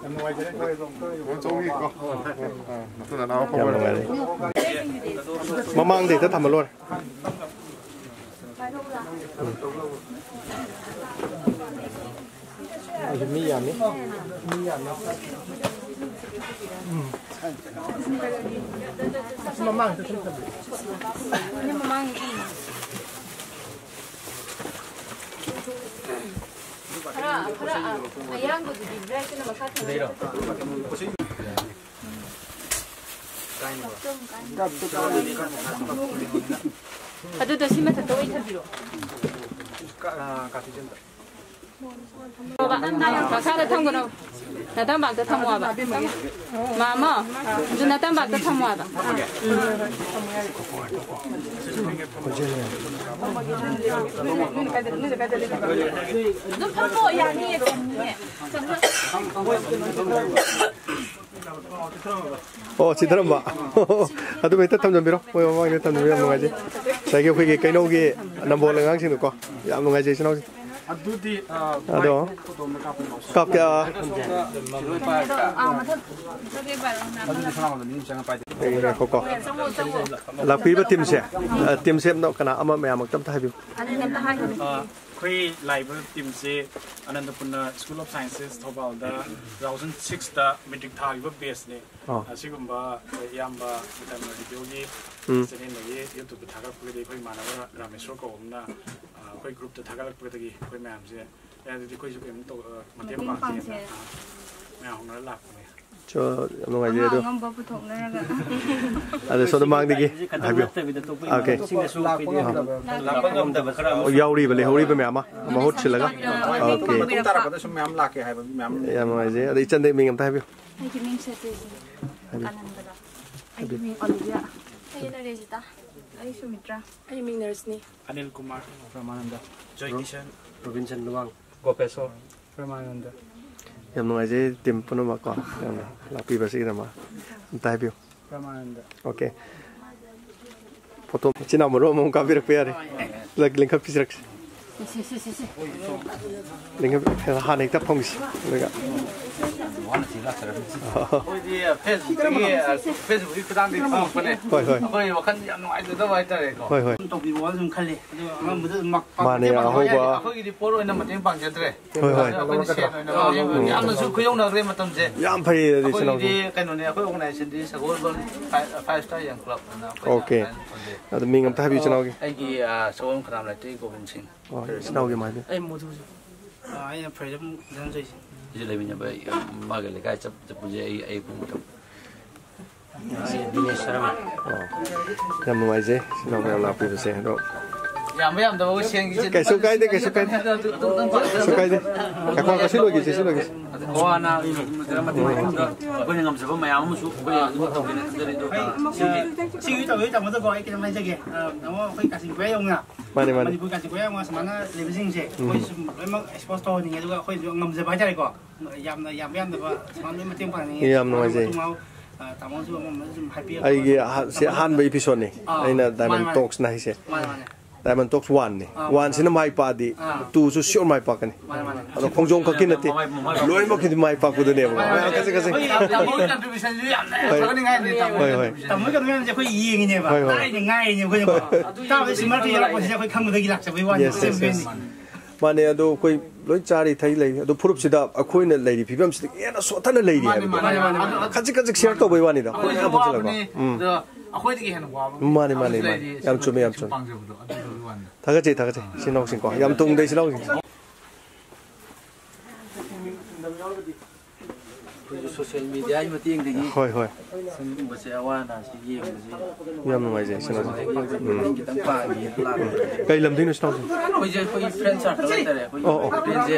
ꯌꯥꯝ ꯅꯨꯡꯉꯥꯏꯖꯔꯦ, ꯊꯣꯏ ꯑꯗꯣꯝ, ꯊꯣꯏ ꯑꯗꯣꯝ꯫ ꯆꯧꯃꯤꯀꯣ꯫ ꯑꯥ, ꯅꯇꯨ ꯅꯅꯥꯎ ꯑꯐꯕ ꯌꯥꯝ ꯅꯨꯡꯉꯥꯏꯔꯦ꯫ ꯃꯃꯥꯡꯗ ꯍꯦꯛꯇ ꯊꯝꯃ ꯂꯣꯏꯔꯦ꯫ ꯑꯗꯨ ꯃꯤ ꯌꯥꯝꯃꯤ꯫ ꯃꯤ ꯌꯥꯝꯃꯤ꯫ ꯎꯝ꯫ ꯃꯃꯥꯡꯗ ꯊꯝꯃ꯫ ꯈꯔ, ꯈꯔ, ꯑ, ꯑꯌꯥꯡꯕꯗꯨꯗꯤ ꯕ꯭ꯔꯦꯛꯇꯨꯅ ꯃꯈꯥ ꯊꯝꯃꯣ꯫ ꯑꯗꯨꯗꯣ ꯁꯤ ꯃꯊꯛꯇ ꯑꯣꯏꯅ ꯊꯝꯕꯤꯔꯣ꯫ ꯃꯈꯥꯗ ꯊꯝꯒꯅꯣ꯫ ꯅꯇꯝꯕꯥꯛꯇ ꯊꯝꯃꯣ ꯍꯥꯏꯕ꯫ ꯃꯥꯃꯣ, ꯑꯗꯨ ꯅꯇꯝꯕꯥꯛꯇ ꯊꯝꯃꯣ ꯍꯥꯏꯕ꯫ ꯎꯝ꯫ ꯑꯗꯨꯝ ꯐꯝꯃꯣ, ꯌꯥꯅꯤꯌꯦ, ꯆꯟꯅꯤꯌꯦ꯫ ꯑꯣ, ꯁꯤ ꯊꯝꯃꯝꯕ꯫ ꯑꯗꯨꯝ ꯍꯦꯛꯇ ꯊꯝꯖꯟꯕꯤꯔꯣ꯫ ꯃꯣꯏ ꯃꯃꯥꯡꯗ ꯊꯝꯖꯟꯕꯤꯔꯣ, ꯌꯥꯝ ꯅꯨꯡꯉꯥꯏꯖꯩ꯫ ꯉꯁꯥꯏꯒꯤ ꯑꯩꯈꯣꯏꯒꯤ ꯀꯩꯅꯧꯒꯤ ꯅꯝꯕꯣꯜ ꯑꯉꯥꯡꯁꯤꯡꯗꯣꯀꯣ, ꯌꯥꯝ ꯅꯨꯡꯉꯥꯏꯖꯩ, ꯏꯆꯤꯟ ꯏꯅꯥꯎꯁꯤꯡ꯫ ꯑꯗꯨꯗꯤ, ꯑ, ꯑꯗꯣ ꯃꯥꯏꯛ ꯑꯗꯣꯝꯗ ꯀꯥꯞꯄꯤꯔꯣ, ꯁꯥꯔ꯫ ꯀꯥꯞꯀꯦ, ꯑ꯫ ꯑꯗꯨꯗꯤ ꯁꯣꯝ ꯅꯥꯀꯟꯗ ꯃꯤ ꯑꯃ ꯆꯪꯉ ꯄꯥꯏꯗꯦ꯫ ꯉꯥꯏꯈꯣꯀꯣ꯫ ꯂꯥꯛꯄꯤꯔꯤꯕ ꯇꯤꯝꯁꯦ, ꯑ, ꯇꯤꯝꯁꯦ ꯑꯝꯇ ꯀꯅꯥ ꯑꯃ ꯃꯌꯥꯝ ꯑꯝꯇ ꯍꯥꯏꯕꯤꯌꯨ꯫ ꯑ, ꯑꯩꯈꯣꯏ ꯂꯥꯛꯏꯕ ꯇꯤꯝꯁꯦ ꯑꯅꯟꯗꯄꯨꯔꯅ School of Sciences ꯊꯧꯕꯥꯜꯗ two thousand six ꯇ ꯃꯦꯇ꯭ꯔꯤꯛ ꯊꯥꯈꯤꯕ ꯕꯦꯁꯅꯦ꯫ ꯑꯥ꯫ ꯑꯁꯤꯒꯨꯝꯕ ꯏꯌꯥꯝꯕ ꯃꯇꯝ ꯔꯦꯗꯤꯑꯣꯒꯤ ꯎꯝ꯫ ꯆꯦꯅꯦꯜꯗꯒꯤ YouTube ꯊꯥꯒꯠꯂꯛꯄꯗꯒꯤ ꯑꯩꯈꯣꯏ ꯏꯃꯥꯟꯅꯕ ꯔꯥꯃꯦꯁꯣꯔ ꯀꯧꯕ ꯑꯃꯅ, ꯑ, ꯑꯩꯈꯣꯏ ꯒ꯭ꯔꯨꯞꯇ ꯊꯥꯒꯠꯂꯛꯄꯗꯒꯤ ꯑꯩꯈꯣꯏ ꯃꯌꯥꯝꯁꯦ, "ꯑꯦ, ꯑꯗꯨꯗꯤ ꯑꯩꯈꯣꯏꯁꯨ ꯀꯩꯅꯣꯝ ꯇꯧ-, ꯑ, ꯃꯇꯦꯡ ꯃꯇꯦꯡ ꯄꯥꯡꯁꯦꯅ", ꯄꯥꯡꯁꯦꯅ꯫ ꯑ, ꯃꯌꯥꯝ ꯍꯧꯅꯔ ꯂꯥꯛꯄꯅꯦ꯫ ꯆꯣ, ꯌꯥꯝ ꯅꯨꯡꯉꯥꯏꯖꯩ ꯑꯉꯝ ꯑꯗꯣ꯫ ꯑꯉꯝꯕ ꯄꯨꯊꯣꯛꯅꯔꯒ꯫ ꯑꯗꯣ ꯁꯣꯝꯗ ꯃꯥꯡꯗꯒꯤ ꯍꯥꯏꯕꯤꯌꯨ꯫ ꯅꯠꯇꯕꯤꯗ ꯑꯇꯣꯞꯄ ꯑꯣꯀꯦ꯫ ꯏꯃꯥꯟꯅꯕꯁꯤꯡꯅꯁꯨ ꯂꯥꯛꯄ ꯍꯥꯏꯗꯤ ꯉꯝꯗꯕ ꯈꯔ ꯂꯥꯛꯄ ꯉꯝꯗꯕ ꯈꯔ ꯑꯃꯁꯨ ꯌꯥꯎꯔꯤꯕ, ꯂꯩꯍꯧꯔꯤꯕ ꯃꯌꯥꯝ ꯑꯃ ꯃꯍꯨꯠ ꯁꯤꯜꯂꯒ꯫ ꯑꯣꯀꯦ꯫ ꯃꯇꯨꯡ ꯇꯥꯔꯛꯄꯗꯁꯨ ꯃꯌꯥꯝ ꯂꯥꯛꯀꯦ ꯍꯥꯏꯕ ꯃꯌꯥꯝ ꯌꯥꯝ ꯅꯨꯡꯉꯥꯏꯖꯩ꯫ ꯑꯗꯣ ꯏꯆꯟꯗꯩ ꯃꯤꯡ ꯑꯝꯇ ꯍꯥꯏꯕꯤꯌꯨ꯫ ꯑꯩꯒꯤ ꯃꯤꯡ ꯁꯇꯦꯁꯤꯅꯤ꯫ ꯍꯥꯏꯕꯤꯌꯨ꯫ ꯑꯅꯟꯗ꯫ ꯑꯩꯒꯤ ꯃꯤꯡ ꯑꯣꯂꯤꯚꯤꯌꯥ꯫ ꯑꯩꯅ ꯔꯦꯖꯤꯇꯥ꯫ ꯑꯩ ꯁꯨꯃꯤꯇ꯭ꯔꯥ꯫ ꯑꯩ ꯃꯤꯡ ꯅꯔꯁꯅꯤ꯫ ꯑꯅꯤꯜ ꯀꯨꯃꯥꯔ꯫ ꯔꯃꯥꯅꯟꯗ꯫ ꯖꯣꯏ ꯀꯤꯁꯟ꯫ ꯔꯣꯕꯤꯟꯁꯟ ꯂꯨꯋꯥꯡ꯫ ꯒꯣꯄꯦꯁꯣꯔ꯫ ꯔꯃꯥꯅꯟꯗ꯫ ꯌꯥꯝ ꯅꯨꯡꯉꯥꯏꯖꯩ, ꯇꯤꯝ ꯄꯨꯝꯅꯃꯛꯀꯣ, ꯌꯥꯝꯅ ꯂꯥꯛꯄꯤꯕꯁꯤꯒꯤꯗꯃꯛ꯫ ꯑꯝꯇ ꯍꯥꯏꯕꯤꯌꯨ꯫ ꯔꯃꯥꯅꯟꯗ꯫ ꯑꯣꯀꯦ꯫ ꯐꯣꯇꯣ ꯏꯆꯤꯟ ꯏꯅꯥꯎ ꯃꯔꯨꯞ ꯑꯃꯃꯝ ꯀꯥꯞꯄꯤꯔꯛꯄ ꯌꯥꯔꯦ꯫ ꯂꯤꯡꯈꯠꯄꯤꯖꯔꯛꯁꯤ꯫ ꯂꯤꯡꯈꯠ-, ꯍꯥꯟꯅ ꯍꯦꯛꯇ ꯐꯝꯈꯤꯁꯤ꯫ ꯑꯗꯨꯒ ꯑꯩꯈꯣꯏꯗꯤ ꯐꯦꯁꯕꯨꯛꯇꯒꯤ, ꯐꯦꯁꯕꯨꯛꯀꯤ ꯈꯨꯊꯥꯡꯗꯒꯤ ꯐꯪꯉꯛꯄꯅꯦ꯫ ꯍꯣꯏ, ꯍꯣꯏ꯫ ꯑꯩꯈꯣꯏ ꯋꯥꯈꯜ ꯌꯥꯝ ꯅꯨꯡꯉꯥꯏꯖꯗꯕ ꯍꯥꯏꯇꯥꯔꯦꯀꯣ꯫ ꯍꯣꯏ, ꯍꯣꯏ꯫ ꯑꯗꯨꯝ ꯇꯧꯕꯤꯔꯛꯑꯣ ꯑꯗꯨꯝ ꯈꯜꯂꯤ꯫ ꯑꯗꯨꯒ ꯑꯉꯝꯕꯗ ꯑꯗꯨꯝ ꯃꯥ-, ꯃꯥꯅꯦ, ꯃꯇꯦꯡ ꯄꯥꯡꯖꯕ ꯑꯍꯧꯕ ꯌꯥꯏ꯫ ꯑꯩꯈꯣꯏꯒꯤꯗꯤ ꯄꯣꯠ ꯑꯣꯏꯅ ꯃꯇꯦꯡ ꯄꯥꯡꯖꯗ꯭ꯔꯦ꯫ ꯍꯣꯏ, ꯍꯣꯏ꯫ ꯑꯩꯈꯣꯏꯅ ꯁꯦꯟ ꯑꯣꯏꯅ ꯂꯧꯖꯕ꯫ ꯌꯥꯝꯅꯁꯨ ꯈꯨꯌꯧꯅꯈ꯭ꯔꯦ ꯃꯇꯝꯁꯦ꯫ ꯌꯥꯝ ꯐꯩꯌꯦ ꯑꯗꯨꯗꯤ, ꯏꯆꯤꯟ ꯏꯅꯥꯎꯁꯦ꯫ ꯑꯩꯈꯣꯏꯒꯤꯗꯤ ꯀꯩꯅꯣꯅꯦ, ꯑꯩꯈꯣꯏ organizationꯗꯤ ꯁꯒꯣꯜꯕꯟ ꯐꯥꯏ-, ꯐꯥꯏꯚ ꯁ꯭ꯇꯥꯔ ꯌꯪ ꯀ꯭ꯂꯕ ꯑꯅ ꯑꯩꯈꯣꯏꯅ ꯑꯣꯀꯦ꯫ ꯑꯗꯨꯃꯥꯏꯅ ꯊꯝꯖꯩ꯫ ꯑꯗꯣ ꯃꯤꯡ ꯑꯝꯇ ꯍꯥꯏꯕꯤꯌꯨ, ꯏꯆꯤꯟ ꯏꯅꯥꯎꯒꯤ꯫ ꯑꯩꯒꯤ, ꯑ, ꯁꯒꯣꯜꯕꯟ ꯈꯣꯡꯅꯥꯝ ꯂꯩꯇꯦ ꯒꯣꯕꯤꯟ ꯁꯤꯡ꯫ ꯑꯣ, ꯏꯆꯤꯟ ꯏꯅꯥꯎꯒꯤ ꯃꯥꯏꯕꯤ꯫ ꯑꯩ ꯃꯣꯗꯨꯁꯨ꯫ ꯑ, ꯑꯩꯅ ꯐ꯭ꯔꯤꯗꯝ ꯙꯅꯟꯖꯣꯏ꯫ ꯑꯩꯁꯨ ꯂꯩꯃꯤꯟꯅꯕ, ꯑꯩ, ꯃꯥꯒ ꯂꯩꯀꯥꯏ ꯆꯠ-, ꯆꯠꯄꯁꯦ ꯑꯩ, ꯑꯌꯨꯛ ꯄꯨꯡ ꯇꯔꯨꯛ꯫ ꯑꯣ꯫ ꯌꯥꯝ ꯅꯨꯡꯉꯥꯏꯖꯩ, ꯏꯆꯤꯟ ꯏꯅꯥꯎ ꯃꯌꯥꯝ ꯂꯥꯛꯄꯤꯕꯁꯦ꯫ ꯑꯗꯣ ꯌꯥꯝꯕ ꯌꯥꯝꯗꯕ ꯁꯦꯟꯒꯤ ꯀꯩꯁꯨ ꯀꯥꯏꯗꯦ, ꯀꯩꯁꯨ ꯀꯥꯏꯗꯦ꯫ ꯑꯗꯨ, ꯑꯗꯨ, ꯑꯗꯨ, ꯑꯗꯨ, ꯀꯩꯁꯨ ꯀꯥꯏꯗꯦ꯫ ꯉꯥꯏꯈꯣ, ꯉꯥꯏꯈꯣ, ꯁꯤ ꯂꯣꯏꯈꯤꯁꯦ, ꯁꯤ ꯂꯣꯏꯈꯤꯁꯦ꯫ ꯑꯗꯨ ꯑꯋꯥ ꯑꯅꯥ ꯃꯤ ꯃꯇꯨꯡꯗ ꯑꯩꯈꯣꯏꯅ ꯉꯝꯖꯕ ꯃꯌꯥꯝ ꯑꯃꯁꯨ ꯑꯩꯈꯣꯏ ꯑꯗꯨꯝ ꯇꯧꯒꯦꯅ ꯈꯟꯖꯔꯤ꯫ ꯑꯗꯣ ꯁꯤꯒꯤ ꯁꯤꯒꯤ ꯇꯧꯗꯣꯏ ꯇꯥꯃꯣꯗꯀꯣ, ꯑꯩ ꯈꯤꯇꯪ ꯍꯥꯏꯖꯒꯦ꯫ ꯑ, ꯇꯥꯃꯣ, ꯑꯩꯈꯣꯏ ꯀꯥꯆꯤꯟ ꯀꯣꯏꯌꯥ ꯌꯧꯅ ꯃꯥꯅꯦ, ꯃꯥꯅꯦ꯫ ꯃꯅꯤꯄꯨꯔ ꯀꯥꯆꯤꯟ ꯀꯣꯏꯌꯥ ꯌꯧꯅ ꯁꯨꯃꯥꯏꯅ ꯂꯩꯕꯁꯤꯡꯁꯦ, ꯎꯝ꯫ ꯑꯩꯈꯣꯏ ꯁꯨꯝ ꯂꯣꯏꯅꯃꯛ expose ꯇꯧꯍꯟꯅꯤꯡꯉꯦ, ꯑꯗꯨꯒ ꯑꯩꯈꯣꯏꯁꯨ ꯉꯝꯖꯕ ꯍꯥꯏꯇꯥꯔꯦꯀꯣ꯫ ꯌꯥꯝꯅ ꯌꯥꯝꯕ ꯌꯥꯝꯗꯕ ꯁꯨꯃꯥꯏꯅ ꯂꯣꯏ ꯃꯇꯦꯡ ꯄꯥꯡꯅꯤꯡꯉꯦ꯫ ꯌꯥꯝ ꯅꯨꯡꯉꯥꯏꯖꯩ꯫ ꯃꯇꯨꯡ ꯃꯅꯥꯎ, ꯑ, ꯇꯥꯃꯣꯁꯨ ꯑꯃ ꯑꯃꯁꯨ ꯁꯨꯝ ꯍꯥꯏꯕꯤꯌꯨ꯫ ꯑꯩꯒꯤ ꯑꯍꯥ-, ꯁꯤ ꯑꯍꯥꯟꯕ episodeꯅꯤ꯫ ꯑꯥ, ꯑꯩꯅ ꯃꯥꯅꯦ, Diamond ꯃꯥꯅꯦ꯫ Talksꯅ ꯍꯥꯏꯁꯦ꯫ ꯃꯥꯅꯦ, ꯃꯥꯅꯦ꯫ Diamond Talks oneꯅꯤ꯫ ꯑꯥ, Oneꯁꯤꯅ ꯃꯥꯏ ꯄꯥꯛꯑꯗꯤ ꯑꯥ꯫ Twoꯁꯨ sure ꯃꯥꯏ ꯄꯥꯛꯀꯅꯤ꯫ ꯃꯥꯅꯦ, ꯃꯥꯅꯦ꯫ ꯑꯗꯣ ꯈꯣꯡꯖꯣꯝ ꯈꯛꯀꯤ ꯅꯠꯇꯦ, ꯂꯣꯏꯅꯃꯛꯀꯤꯗꯤ ꯃꯥꯏ ꯄꯥꯛꯄꯗꯨꯅꯦꯕ꯫ ꯃꯥꯅꯦ, ꯃꯥꯅꯦ꯫ ꯀꯛꯆꯤꯡ, ꯀꯛꯆꯤꯡ꯫ ꯇꯥꯃꯣꯒꯤ contributionꯁꯨ ꯌꯥꯝꯅ ꯍꯣꯏ꯫ ꯐꯒꯠꯅꯤꯡꯉꯥꯏꯅꯦ, ꯇꯥꯃꯣꯒꯤ ꯍꯣꯏ, ꯍꯣꯏ꯫ Contribution꯫ ꯇꯥꯃꯣꯒꯤ ꯀꯩꯅꯣ ꯃꯌꯥꯝꯁꯦ ꯑꯩꯈꯣꯏ ꯌꯦꯡꯉꯤꯅꯦꯕ꯫ ꯍꯣꯏ, ꯍꯣꯏ꯫ ꯇꯥꯔꯤꯅꯦ, ꯉꯥꯏꯔꯤꯅꯦ ꯑꯩꯈꯣꯏꯅꯀꯣ꯫ ꯇꯥꯕꯗ ꯁꯤ ꯃꯔꯛꯇ ꯌꯥꯎꯔꯛꯄꯁꯤꯗ ꯑꯩꯈꯣꯏ ꯈꯪꯕꯗꯒꯤ ꯂꯥꯛꯆꯕꯒꯤ ꯋꯥꯅꯤ꯫ Yes, yes, yes꯫ ꯃꯥꯅꯦ, ꯑꯗꯣ ꯑꯩꯈꯣꯏ ꯂꯣꯏ ꯆꯥꯔꯤ ꯊꯛꯏ ꯂꯩ꯫ ꯑꯗꯣ ꯐꯨꯔꯨꯞꯁꯤꯗ ꯑꯩꯈꯣꯏꯅ ꯂꯩꯔꯤ ꯐꯤꯕꯝꯁꯤꯗꯒꯤ ꯍꯦꯟꯅ ꯁꯣꯠꯊꯅ ꯂꯩꯔꯤ ꯃꯥꯅꯦ, ꯍꯥꯏꯕꯗꯣ꯫ ꯃꯥꯅꯦ, ꯃꯥꯅꯦ꯫ ꯈꯖꯤꯛ ꯈꯖꯤꯛ share ꯇꯧꯕꯩ ꯋꯥꯅꯤꯗ꯫ ꯑꯩꯈꯣꯏꯁꯨ ꯌꯥꯝ ꯐꯖꯅꯀꯣ꯫ ꯋꯥꯕꯅꯦ꯫ ꯎꯝ꯫ ꯑꯗꯣ ꯑꯩꯈꯣꯏꯗꯒꯤ ꯍꯦꯟꯅ ꯋꯥꯕ ꯃꯥꯅꯦ, ꯃꯥꯅꯦ, ꯃꯌꯥꯝꯁꯨ ꯃꯥꯅꯦ꯫ ꯂꯩꯔꯤ꯫ ꯌꯥꯝ ꯆꯨꯝꯃꯦ, ꯌꯥꯝ ꯁꯨꯝ ꯆꯨꯝꯃꯦ꯫ ꯄꯥꯡꯖꯕꯗꯣ ꯑꯗꯨꯗꯨꯒꯤ ꯋꯥꯅꯤꯗ꯫ ꯊꯥꯒꯠꯆꯩ, ꯊꯥꯒꯠꯆꯩ꯫ ꯏꯆꯤꯟ ꯏꯅꯥꯎꯁꯤꯡꯀꯣ꯫ ꯌꯥꯝ ꯇꯨꯡꯗ ꯏꯆꯤꯟ ꯏꯅꯥꯎꯁꯤꯡ꯫ ꯑꯩꯈꯣꯏꯁꯨ ꯁꯣꯁꯤꯌꯦꯜ ꯃꯤꯗꯤꯌꯥꯒꯤ ꯃꯇꯦꯡꯗꯒꯤ ꯍꯣꯏ, ꯍꯣꯏ꯫ ꯁꯤꯒꯨꯝꯕꯁꯦ ꯑꯋꯥ ꯑꯅꯥꯁꯤ ꯌꯦꯡꯕꯁꯦ ꯌꯥꯝ ꯅꯨꯡꯉꯥꯏꯖꯩ, ꯏꯆꯤꯟ ꯏꯅꯥꯎꯁꯤꯡ꯫ ꯃꯇꯦꯡ ꯈꯤꯇꯪ ꯄꯥꯡꯒꯦꯅ ꯂꯥꯛꯄꯅꯦ꯫ ꯀꯩ ꯂꯝꯗꯩꯅꯣ, ꯏꯆꯤꯟ ꯏꯅꯥꯎꯁꯤꯡ? ꯑꯩꯈꯣꯏꯁꯦ ꯑꯩꯈꯣꯏꯒꯤ ꯐ꯭ꯔꯦꯟ ꯁꯥꯔꯀꯜ ꯍꯥꯏꯇꯥꯔꯦ, ꯑꯩꯈꯣꯏꯒꯤ ꯑꯣ, ꯑꯣ꯫ ꯐ꯭ꯔꯦꯟꯁꯦ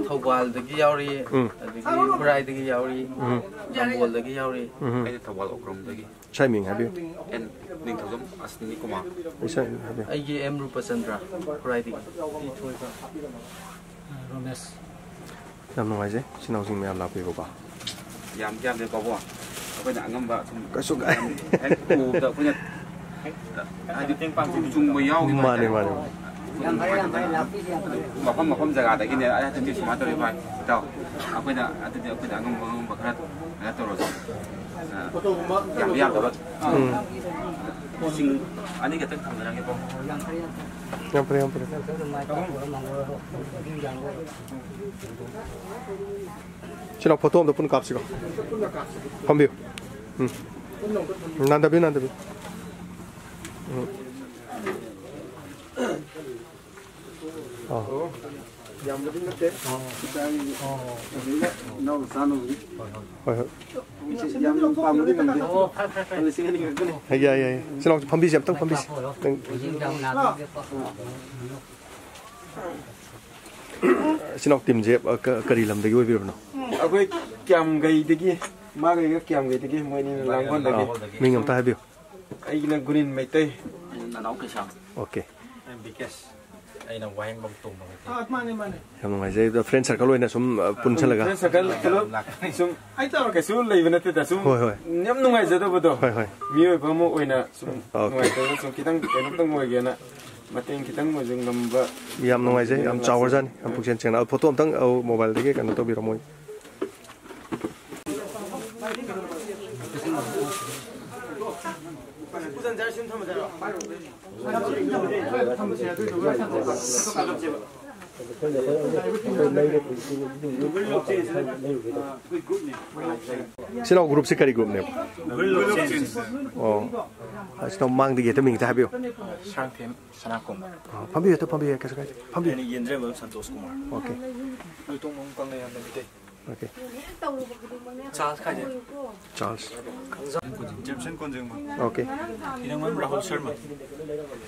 ꯊꯧꯕꯥꯜꯗꯒꯤ ꯌꯥꯎꯔꯤ, ꯎꯝ꯫ ꯑꯗꯒꯤ ꯈꯨꯔꯥꯏꯗꯒꯤ ꯌꯥꯎꯔꯤ, ꯎꯝ꯫ ꯅꯝꯕꯣꯜꯗꯒꯤ ꯌꯥꯎꯔꯤ꯫ ꯎꯝ꯫ ꯑꯩꯗꯤ ꯊꯧꯕꯥꯜ ꯑꯣꯀ꯭ꯔꯝꯗꯒꯤ꯫ ꯏꯁꯥꯒꯤ ꯃꯤꯡ ꯍꯥꯏꯕꯤꯌꯨ꯫ ꯑꯦꯟ ꯅꯤꯡꯊꯧꯖꯝ ꯑꯁ꯭ꯋꯤꯅꯤ ꯀꯨꯃꯥꯔ꯫ ꯏꯁꯥꯒꯤ ꯃꯤꯡ ꯍꯥꯏꯕꯤꯌꯨ꯫ ꯑꯩꯒꯤ ꯑꯦꯝ ꯔꯨꯄꯆꯟꯗ꯭ꯔ, ꯈꯨꯔꯥꯏꯗꯒꯤ꯫ ꯔꯣꯃꯦꯁ꯫ ꯌꯥꯝ ꯅꯨꯡꯉꯥꯏꯖꯩ, ꯏꯆꯤꯟ ꯏꯅꯥꯎꯁꯤꯡ ꯃꯌꯥꯝ ꯂꯥꯛꯄꯤꯕꯀꯣ꯫ ꯌꯥꯝ ꯌꯥꯝꯗꯦ ꯄꯥꯕꯨꯡ, ꯑꯩꯈꯣꯏꯅ ꯑꯉꯝꯕ ꯁꯨꯝ ꯀꯩꯁꯨ ꯀꯥꯏ-, ꯍꯦꯛ ꯎꯕꯗ ꯑꯩꯈꯣꯏꯅ ꯍꯥꯏꯗꯤ ꯃꯇꯦꯡ ꯄꯥꯡꯕ ꯆꯨꯝ-, ꯆꯨꯝꯕ ꯌꯥꯎꯈꯤꯕ ꯃꯥꯅꯦ, ꯍꯥꯏꯇꯥꯔꯦ꯫ ꯃꯥꯅꯦ, ꯃꯥꯅꯦ꯫ ꯌꯥꯝ ꯐꯔꯦ, ꯌꯥꯝ ꯐꯔꯦ, ꯂꯥꯛꯄꯤꯁꯦ ꯌꯥꯝ ꯐꯔꯦ꯫ ꯃꯐꯝ ꯃꯐꯝ ꯖꯒꯥꯗꯒꯤꯅꯦ꯫ ꯑꯩ ꯍꯟꯗꯛꯇꯤ ꯁꯨꯃꯥꯏꯅ ꯇꯧꯔꯦ ꯚꯥꯏ, ꯏꯇꯥꯎ, ꯑꯩꯈꯣꯏꯅ ꯑꯗꯨꯗꯤ ꯑꯩꯈꯣꯏꯅ ꯑꯉꯝꯕ ꯑꯉꯝꯕ ꯈꯔ ꯀꯩꯅꯣ ꯇꯧꯔꯁꯤ꯫ ꯑ, ꯌꯥꯝꯗꯤ ꯌꯥꯝꯗꯕ꯫ ꯎꯝ꯫ ꯂꯤꯁꯤꯡ ꯑꯅꯤ ꯈꯛꯇꯪ ꯊꯝꯖꯔꯒꯦꯀꯣ꯫ ꯌꯥꯝ ꯐꯔꯦ, ꯌꯥꯝ ꯐꯔꯦ꯫ ꯏꯆꯤꯟ ꯏꯅꯥꯎ ꯐꯣꯇꯣ ꯑꯝꯇ ꯄꯨꯟꯅ ꯀꯥꯞꯁꯤꯀꯣ꯫ ꯐꯝꯕꯤꯌꯨ꯫ ꯎꯝ꯫ ꯅꯥꯟꯗꯕꯤꯌꯨ, ꯅꯥꯟꯗꯕꯤꯌꯨ꯫ ꯎꯝ꯫ ꯑꯥ꯫ ꯌꯥꯝꯕꯗꯤ ꯅꯠꯇꯦ꯫ ꯏꯆꯥꯒꯤ ꯑꯗꯩꯅ ꯏꯅꯥꯎ ꯃꯆꯥꯅꯨꯒꯤ꯫ ꯍꯣꯏ, ꯍꯣꯏ꯫ ꯌꯥꯝ ꯄꯥꯝꯕꯗꯤ ꯉꯝꯗꯦ꯫ ꯂꯤꯁꯤꯡ ꯑꯅꯤ ꯈꯛꯇꯅꯤ꯫ ꯌꯥꯏ, ꯌꯥꯏ, ꯌꯥꯏ꯫ ꯏꯆꯤꯟ ꯏꯅꯥꯎ ꯐꯝꯕꯤꯁꯤ, ꯑꯝꯇꯪ ꯐꯝꯕꯤꯁꯤ꯫ ꯏꯆꯤꯟ ꯏꯅꯥꯎ ꯇꯤꯝꯁꯦ, ꯑ, ꯀ-, ꯀꯔꯤ ꯂꯝꯗꯒꯤ ꯑꯣꯏꯕꯤꯔꯕꯅꯣ? ꯑꯩꯈꯣꯏ ꯀ꯭ꯌꯥꯝꯒꯩꯗꯒꯤ, ꯃꯥꯒ ꯑꯩꯒ ꯀ꯭ꯌꯥꯝꯒꯩꯗꯒꯤ, ꯃꯣꯏ ꯑꯅꯤꯅ ꯂꯥꯡꯒꯣꯜꯗꯒꯤ꯫ ꯃꯤꯡ ꯑꯝꯇ ꯍꯥꯏꯕꯤꯌꯨ꯫ ꯑꯩꯒꯤꯅ ꯒꯨꯅꯤꯟ ꯃꯩꯇꯩ꯫ ꯑꯩꯅ ꯅꯅꯥꯎ ꯀꯩꯁꯥꯝ꯫ ꯑꯣꯀꯦ꯫ ꯑꯩꯅ ꯕꯤꯀꯦꯁ꯫ ꯑꯩꯅ ꯋꯥꯍꯦꯡꯕꯝ ꯇꯣꯝꯕ ꯃꯩꯇꯩ꯫ ꯌꯥꯝ ꯅꯨꯡꯉꯥꯏꯖꯩ꯫ ꯑꯗꯣ ꯐ꯭ꯔꯦꯟ ꯁꯔꯀꯜ ꯑꯣꯏꯅ ꯁꯨꯝ, ꯑ, ꯄꯨꯟꯁꯜꯂꯒ꯫ ꯐ꯭ꯔꯦꯟ ꯁꯔꯀꯜ ꯀꯩꯅꯣ ꯁꯨꯝ ꯀꯩꯁꯨ ꯂꯩꯕ ꯅꯠꯇꯦꯗ, ꯁꯨꯝ ꯍꯣꯏ, ꯍꯣꯏ꯫ ꯌꯥꯝ ꯅꯨꯡꯉꯥꯏꯖꯗꯕꯗꯣ꯫ ꯍꯣꯏ, ꯍꯣꯏ꯫ ꯃꯤꯑꯣꯏꯕ ꯑꯃ ꯑꯣꯏꯅ ꯁꯨꯝ ꯑꯣꯀꯦ꯫ ꯅꯨꯡꯉꯥꯏꯇꯕ ꯁꯨꯝ ꯈꯤꯇꯪ ꯀꯩꯅꯣꯝꯇꯪ ꯑꯣꯏꯒꯦꯅ ꯃꯇꯦꯡ ꯈꯤꯇꯪ ꯑꯣꯏꯁꯨ ꯉꯝꯕ꯫ ꯌꯥꯝ ꯅꯨꯡꯉꯥꯏꯖꯩ, ꯌꯥꯝ ꯆꯥꯎꯔꯖꯥꯠꯅꯤ, ꯌꯥꯝ ꯄꯨꯛꯆꯦꯜ ꯁꯦꯡꯅ꯫ ꯑ, ꯐꯣꯇꯣ ꯑꯝꯇꯪ, ꯑ, ꯃꯣꯕꯥꯏꯜꯗꯒꯤ ꯀꯩꯅꯣ ꯇꯧꯕꯤꯔꯝꯃꯣ꯫ ꯁꯤꯅ ꯒ꯭ꯔꯨꯞꯁꯤ ꯀꯔꯤ ꯒ꯭ꯔꯨꯞꯅꯦꯕ? ꯑꯣ, ꯑꯁꯤꯅ ꯃꯥꯡꯗꯒꯤ ꯍꯦꯛꯇ ꯃꯤꯡ ꯍꯦꯛꯇ ꯍꯥꯏꯕꯤꯌꯨ꯫ ꯁꯥꯡꯊꯦꯝ ꯁꯅꯥꯀꯣꯡꯕ꯫ ꯑ, ꯐꯝꯕꯤꯌꯨ, ꯍꯦꯛꯇ ꯐꯝꯕꯤꯌꯨ, ꯀꯩꯁꯨ ꯀꯥꯏꯗꯦ꯫ ꯐꯝꯕꯤꯌꯨ꯫ ꯑꯩꯅ Yendrembam Santosh Kumar. Okay. Loitongbam Kangleirangbam Meitei. Okay. Charles ꯀꯥꯏꯗꯩ? Charles. ꯖꯦꯝꯁꯟ ꯀꯣꯟꯖꯦꯡꯕ꯫ Okay. Irengbam Rahul Sharma.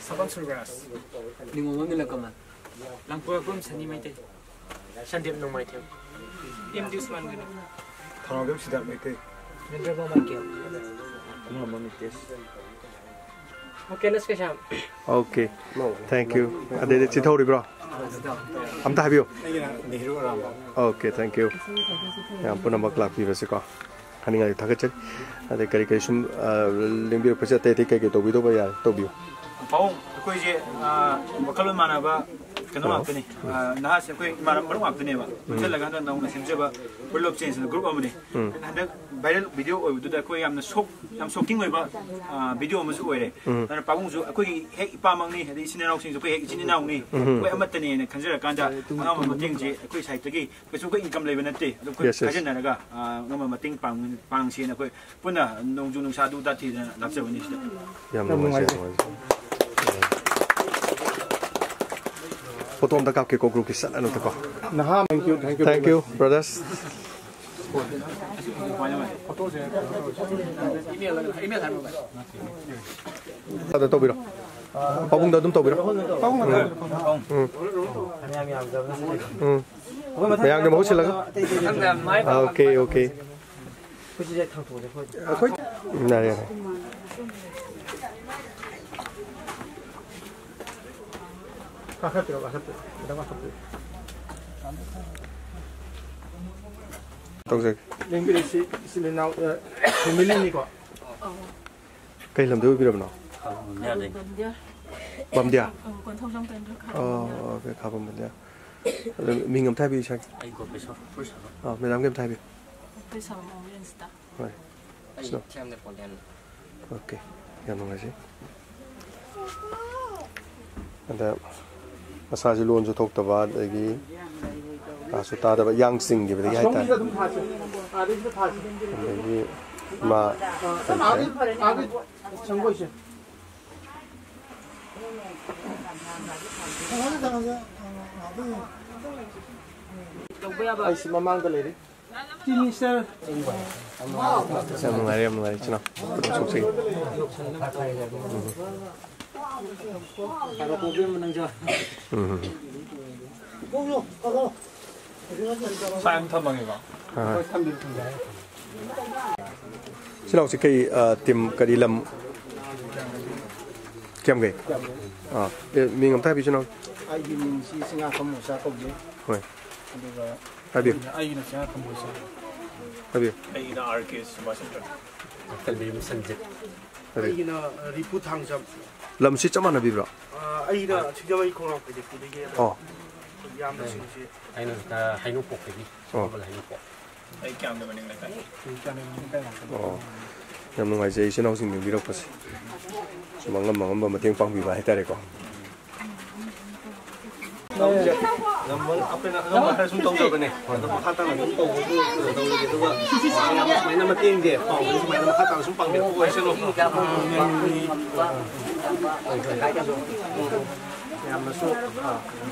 Saban Surbaraj. Ningombam Nilakamal. Langpokpam Sani Meitei. Sandeep Nongmaithem. M D Usman Gani. Thounaobam Siddharth Meitei. Mendrabam Michael. Kungngambam Nitesh. ꯃꯨꯀꯦꯂꯁ ꯀꯩꯁꯥꯝ꯫ Okay. Thank you. ꯑꯗꯩꯗꯤ ꯆꯤꯊꯧꯔꯤꯕ꯭ꯔꯣ? ꯑꯝꯇ ꯍꯥꯏꯕꯤꯌꯨ꯫ ꯑꯩꯒꯤꯅ ꯅꯦꯍꯔꯨ ꯑꯔꯥꯝꯕꯥꯎ꯫ Okay, thank you. ꯃꯌꯥꯝ ꯄꯨꯝꯅꯃꯛ ꯂꯥꯛꯄꯤꯕꯁꯤꯀꯣ꯫ ꯍꯥꯏꯅꯤꯡꯉꯥꯏ ꯊꯥꯒꯠꯆꯔꯤ꯫ ꯑꯗꯩ ꯀꯔꯤ ꯀꯔꯤ ꯁꯨꯝ, ꯑ, ꯂꯦꯡꯕꯤꯔꯛꯄꯁꯦ ꯑꯇꯩ ꯑꯇꯩ ꯀꯩ ꯀꯩ ꯇꯧꯕꯤꯗꯧꯕ ꯌꯥꯏ, ꯇꯧꯕꯤꯌꯨ꯫ ꯄꯥꯕꯨꯡ, ꯑꯩꯈꯣꯏꯁꯦ, ꯑ, ꯋꯥꯈꯜꯂꯣꯟ ꯃꯥꯟꯅꯕ ꯀꯩꯅꯣ ꯍꯜꯂꯣ꯫ ꯉꯥꯛꯇꯅꯤ꯫ ꯑ, ꯅꯍꯥꯁꯦ ꯑꯩꯈꯣꯏ ꯏꯃꯥꯟꯅꯕ ꯃꯔꯨꯞ ꯉꯥꯛꯇꯅꯦꯕ꯫ ꯎꯝ꯫ ꯄꯨꯟꯁꯤꯜꯂꯒ ꯍꯟꯗꯛ ꯅꯧꯅ ꯁꯦꯝꯖꯕ World of Change ꯒ꯭ꯔꯨꯞ ꯑꯃꯅꯤ꯫ ꯎꯝ꯫ ꯍꯟꯗꯛ viral video ꯑꯣꯏꯕꯗꯨꯗ ꯑꯩꯈꯣꯏ ꯌꯥꯝꯅ ꯁꯣꯛ-, ꯌꯥꯝ shocking ꯑꯣꯏꯕ, ꯑ, video ꯑꯃꯁꯨ ꯑꯣꯏꯔꯦ꯫ ꯎꯝ꯫ ꯑꯗꯨꯅ ꯄꯥꯕꯨꯡꯁꯨ ꯑꯩꯈꯣꯏꯒꯤ ꯍꯦꯛ ꯏꯄꯥꯃꯛꯅꯤ, ꯑꯗꯩ ꯏꯆꯤꯟ ꯏꯅꯥꯎꯁꯤꯡꯁꯨ ꯑꯩꯈꯣꯏ ꯍꯦꯛ ꯏꯆꯤꯟ ꯏꯅꯥꯎꯅꯤ, ꯎꯝ꯫ ꯑꯩꯈꯣꯏ ꯑꯃꯠꯇꯅꯦꯅ ꯈꯟꯖꯔꯀꯥꯟꯗ ꯑꯉꯝꯕ ꯃꯇꯦꯡꯁꯦ ꯑꯩꯈꯣꯏ side ꯇꯒꯤ ꯀꯩꯁꯨ ꯑꯩꯈꯣꯏ income ꯂꯩꯕ ꯅꯠꯇꯦ꯫ ꯑꯗꯣ ꯑꯩꯈꯣꯏ Yes, yes. ꯈꯥꯏꯖꯤꯟꯅꯔꯒ, ꯑ, ꯑꯉꯝꯕ ꯃꯇꯦꯡ ꯄꯥꯡ-, ꯄꯥꯡꯁꯦꯅ ꯑꯩꯈꯣꯏ ꯄꯨꯟꯅ ꯅꯣꯡꯖꯨ ꯅꯨꯡꯁꯥ ꯑꯗꯨ ꯑꯗꯥ ꯊꯤꯗꯅ ꯂꯥꯛꯆꯕꯅꯤ ꯁꯤꯗ꯫ ꯌꯥꯝ ꯌꯥꯝ ꯅꯨꯡꯉꯥꯏꯖꯔꯦ, ꯅꯨꯡꯉꯥꯏꯖꯔꯦ꯫ ꯅꯨꯡꯉꯥꯏꯖꯔꯦ꯫ Photo ꯑꯝꯇ ꯀꯥꯞꯀꯦꯀꯣ, group ꯀꯤ ꯁꯠ ꯑꯅ ꯑꯝꯇꯀꯣ꯫ ꯅꯍꯥ, thank you, thank you Thank very you, much. Brothers꯫ ꯑꯗ ꯇꯧꯕꯤꯔꯣ꯫ ꯄꯥꯕꯨꯡꯗ ꯑꯗꯨꯝ ꯇꯧꯕꯤꯔꯣ꯫ ꯄꯥꯕꯨꯡ ꯉꯥꯛꯇ꯫ ꯎꯝ꯫ ꯎꯝ꯫ ꯃꯌꯥꯝꯒꯤ ꯃꯍꯨꯠ ꯁꯤꯜꯂꯒ꯫ Okay, okay꯫ ꯑꯩꯈꯣꯏ ꯌꯥꯔꯦ, ꯌꯥꯔꯦ꯫ ꯀꯥꯈꯠꯄꯤꯔꯣ, ꯀꯥꯈꯠꯄꯤꯔꯣ꯫ ꯈꯤꯇꯪ ꯀꯥꯈꯠꯄꯤꯔꯣ꯫ ꯇꯧꯖꯒꯦ꯫ ꯂꯦꯡꯕꯤꯔꯛꯏꯁꯤ ꯏꯆꯤꯜ ꯏꯅꯥꯎ, ꯑ, family ꯅꯤꯀꯣ? ꯀꯩ ꯂꯝꯗꯩ ꯑꯣꯏꯕꯤꯔꯕꯅꯣ? ꯕꯝꯗꯤꯌꯥ꯫ ꯕꯝꯗꯤꯌꯥ? ꯑ, ꯀꯣꯟꯊꯧꯖꯝ ꯀꯦꯟꯗ꯭ꯔ ꯈꯥ ꯑꯣ, ꯕꯝꯗꯤꯌꯥ꯫ Okay, ꯈꯥꯕꯝ ꯕꯝꯗꯤꯌꯥ꯫ ꯑꯗꯨ ꯃꯤꯡ ꯑꯝꯇ ꯍꯥꯏꯕꯤꯌꯨ, ꯏꯁꯥꯒꯤ꯫ ꯑꯩ ꯒꯣꯄꯦꯁꯣꯔ, ꯐꯨꯔꯁꯥ꯫ ꯑ, madam ꯒꯤ ꯑꯝꯇ ꯍꯥꯏꯕꯤꯌꯨ꯫ ꯑꯩꯈꯣꯏ ꯁꯥꯕꯝ ꯑꯃꯨꯛ ꯌꯦꯡꯁꯤꯗ꯫ ꯍꯣꯏ꯫ ꯑꯩ ꯁꯤꯗ꯫ ꯊꯤꯌꯥꯝꯗ ꯄꯣꯂꯤꯌꯥꯟ꯫ Okay, ꯌꯥꯝ ꯅꯨꯡꯉꯥꯏꯖꯩ꯫ ꯑꯗ ꯃꯁꯥꯁꯤ ꯂꯣꯟꯁꯨ ꯊꯣꯛꯇꯕ, ꯑꯗꯒꯤ ꯇꯥꯁꯨ ꯇꯥꯗꯕ, ꯌꯥꯡ ꯆꯤꯡꯈꯤꯕꯗꯒꯤ ꯍꯥꯏꯇꯥꯔꯦ꯫ ꯑꯁꯣꯝꯒꯤꯁꯤꯗ ꯑꯗꯨꯝ ꯊꯥꯁꯤ꯫ ꯑꯥꯗꯩꯁꯤꯗ ꯊꯥꯁꯤ꯫ ꯑꯗꯒꯤ ꯃꯥ ꯑ, ꯁꯨꯝ ꯑꯥꯒꯤ ꯐꯔꯦ, ꯑꯥꯒꯤ ꯁꯪꯒꯣꯏꯁꯦ꯫ ꯊꯝꯃꯁꯦ, ꯊꯝꯃꯁꯦ, ꯑ, ꯑꯗꯨ ꯑꯩꯁꯤ ꯃꯃꯥꯡꯗ ꯂꯩꯔꯤ꯫ ꯆꯤꯅꯤ ꯁꯔ꯫ ꯌꯥꯝ ꯅꯨꯡꯉꯥꯏꯔꯦ, ꯌꯥꯝ ꯅꯨꯡꯉꯥꯏꯔꯦ, ꯏꯆꯤꯟ ꯏꯅꯥꯎ ꯄꯨꯟꯅ ꯁꯣꯛꯆꯩ꯫ ꯎꯝ꯫ ꯁꯥꯏ ꯑꯃ ꯊꯝꯃꯒꯦꯀꯣ꯫ ꯑꯥ꯫ ꯏꯆꯤꯟ ꯏꯅꯥꯎꯁꯤ ꯀꯩ, ꯑ, ꯇꯤꯝ, ꯀꯔꯤ ꯂꯝ? ꯀꯤꯌꯥꯝꯒꯩ? ꯑꯥ꯫ ꯑꯦ, ꯃꯤꯡ ꯑꯝꯇ ꯍꯥꯏꯕꯤꯌꯨ, ꯏꯆꯤꯟ ꯏꯅꯥꯎ꯫ ꯑꯩꯒꯤ ꯃꯤꯡꯁꯤ ꯁꯤꯡꯉꯥꯈꯝ ꯃꯨꯁꯥ ꯀꯧꯖꯩ꯫ ꯍꯣꯏ꯫ ꯑꯗꯨꯒ ꯍꯥꯏꯕꯤꯌꯨ꯫ ꯑꯩꯒꯤꯅ ꯁꯤꯡꯉꯥꯈꯝ ꯃꯨꯁꯥ꯫ ꯍꯥꯏꯕꯤꯌꯨ꯫ ꯑꯩꯒꯤꯅ ꯑꯥꯔ ꯀꯦ ꯁꯨꯕꯥꯁ ꯆꯟꯗ꯭ꯔ꯫ ꯀꯜꯕꯤꯔꯨꯝ ꯁꯟꯖꯤꯠ꯫ ꯍꯥꯏꯕꯤꯌꯨ꯫ ꯑꯩꯒꯤꯅ ꯔꯤꯄꯨ ꯊꯥꯡꯖꯝ꯫ ꯂꯝꯁꯤ ꯆꯞ ꯃꯥꯟꯅꯕꯤꯕ꯭ꯔꯣ? ꯑ, ꯑꯩꯅ ꯁꯤꯡꯖꯃꯩ ꯈꯣꯡꯅꯥꯡ ꯄ꯭ꯔꯣꯖꯦꯛꯇꯨꯗꯒꯤ ꯑꯣ꯫ ꯌꯥꯝꯅ ꯁꯤꯡꯁꯤ꯫ ꯑꯩꯅ, ꯑ, ꯍꯩꯅꯧꯄꯣꯛꯇꯒꯤ꯫ ꯑꯣ꯫ ꯁꯒꯣꯜꯕꯟ ꯍꯩꯅꯧꯄꯣꯛ꯫ ꯑꯩ ꯀꯌꯥꯝꯗ ꯃꯅꯤꯡ ꯂꯩꯀꯥꯏ꯫ ꯑꯣ꯫ ꯌꯥꯝ ꯅꯨꯡꯉꯥꯏꯖꯩ ꯏꯆꯤꯟ ꯏꯅꯥꯎꯁꯤꯡ ꯌꯦꯡꯕꯤꯔꯛꯄꯁꯦ꯫ ꯁꯨꯝ ꯑꯉꯝ ꯑꯉꯝꯕ ꯃꯇꯦꯡ ꯄꯥꯡꯕꯤꯕ ꯍꯥꯏꯇꯥꯔꯦꯀꯣ꯫ ꯉꯝꯕ, ꯑꯩꯈꯣꯏꯅ ꯑꯉꯝꯕ ꯈꯔ ꯁꯨꯝ ꯇꯧꯖꯕꯅꯦ꯫ ꯑꯗꯣ ꯃꯈꯥ ꯇꯥꯅ ꯑꯗꯨꯝ ꯇꯧꯕꯁꯨ ꯇꯧꯔꯒꯦ꯫ ꯑꯗꯨꯒ ꯃꯌꯥꯝ ꯁꯨꯃꯥꯏꯅ ꯃꯇꯦꯡꯁꯦ ꯄꯥꯡꯕꯁꯦ ꯁꯨꯃꯥꯏꯅ ꯃꯈꯥ ꯇꯥꯅ ꯁꯨꯝ ꯄꯥꯡꯕꯤꯔꯛꯄ ꯑꯣꯏꯁꯅꯨ꯫ ꯃꯌꯥꯝꯅꯁꯨ, ꯑ,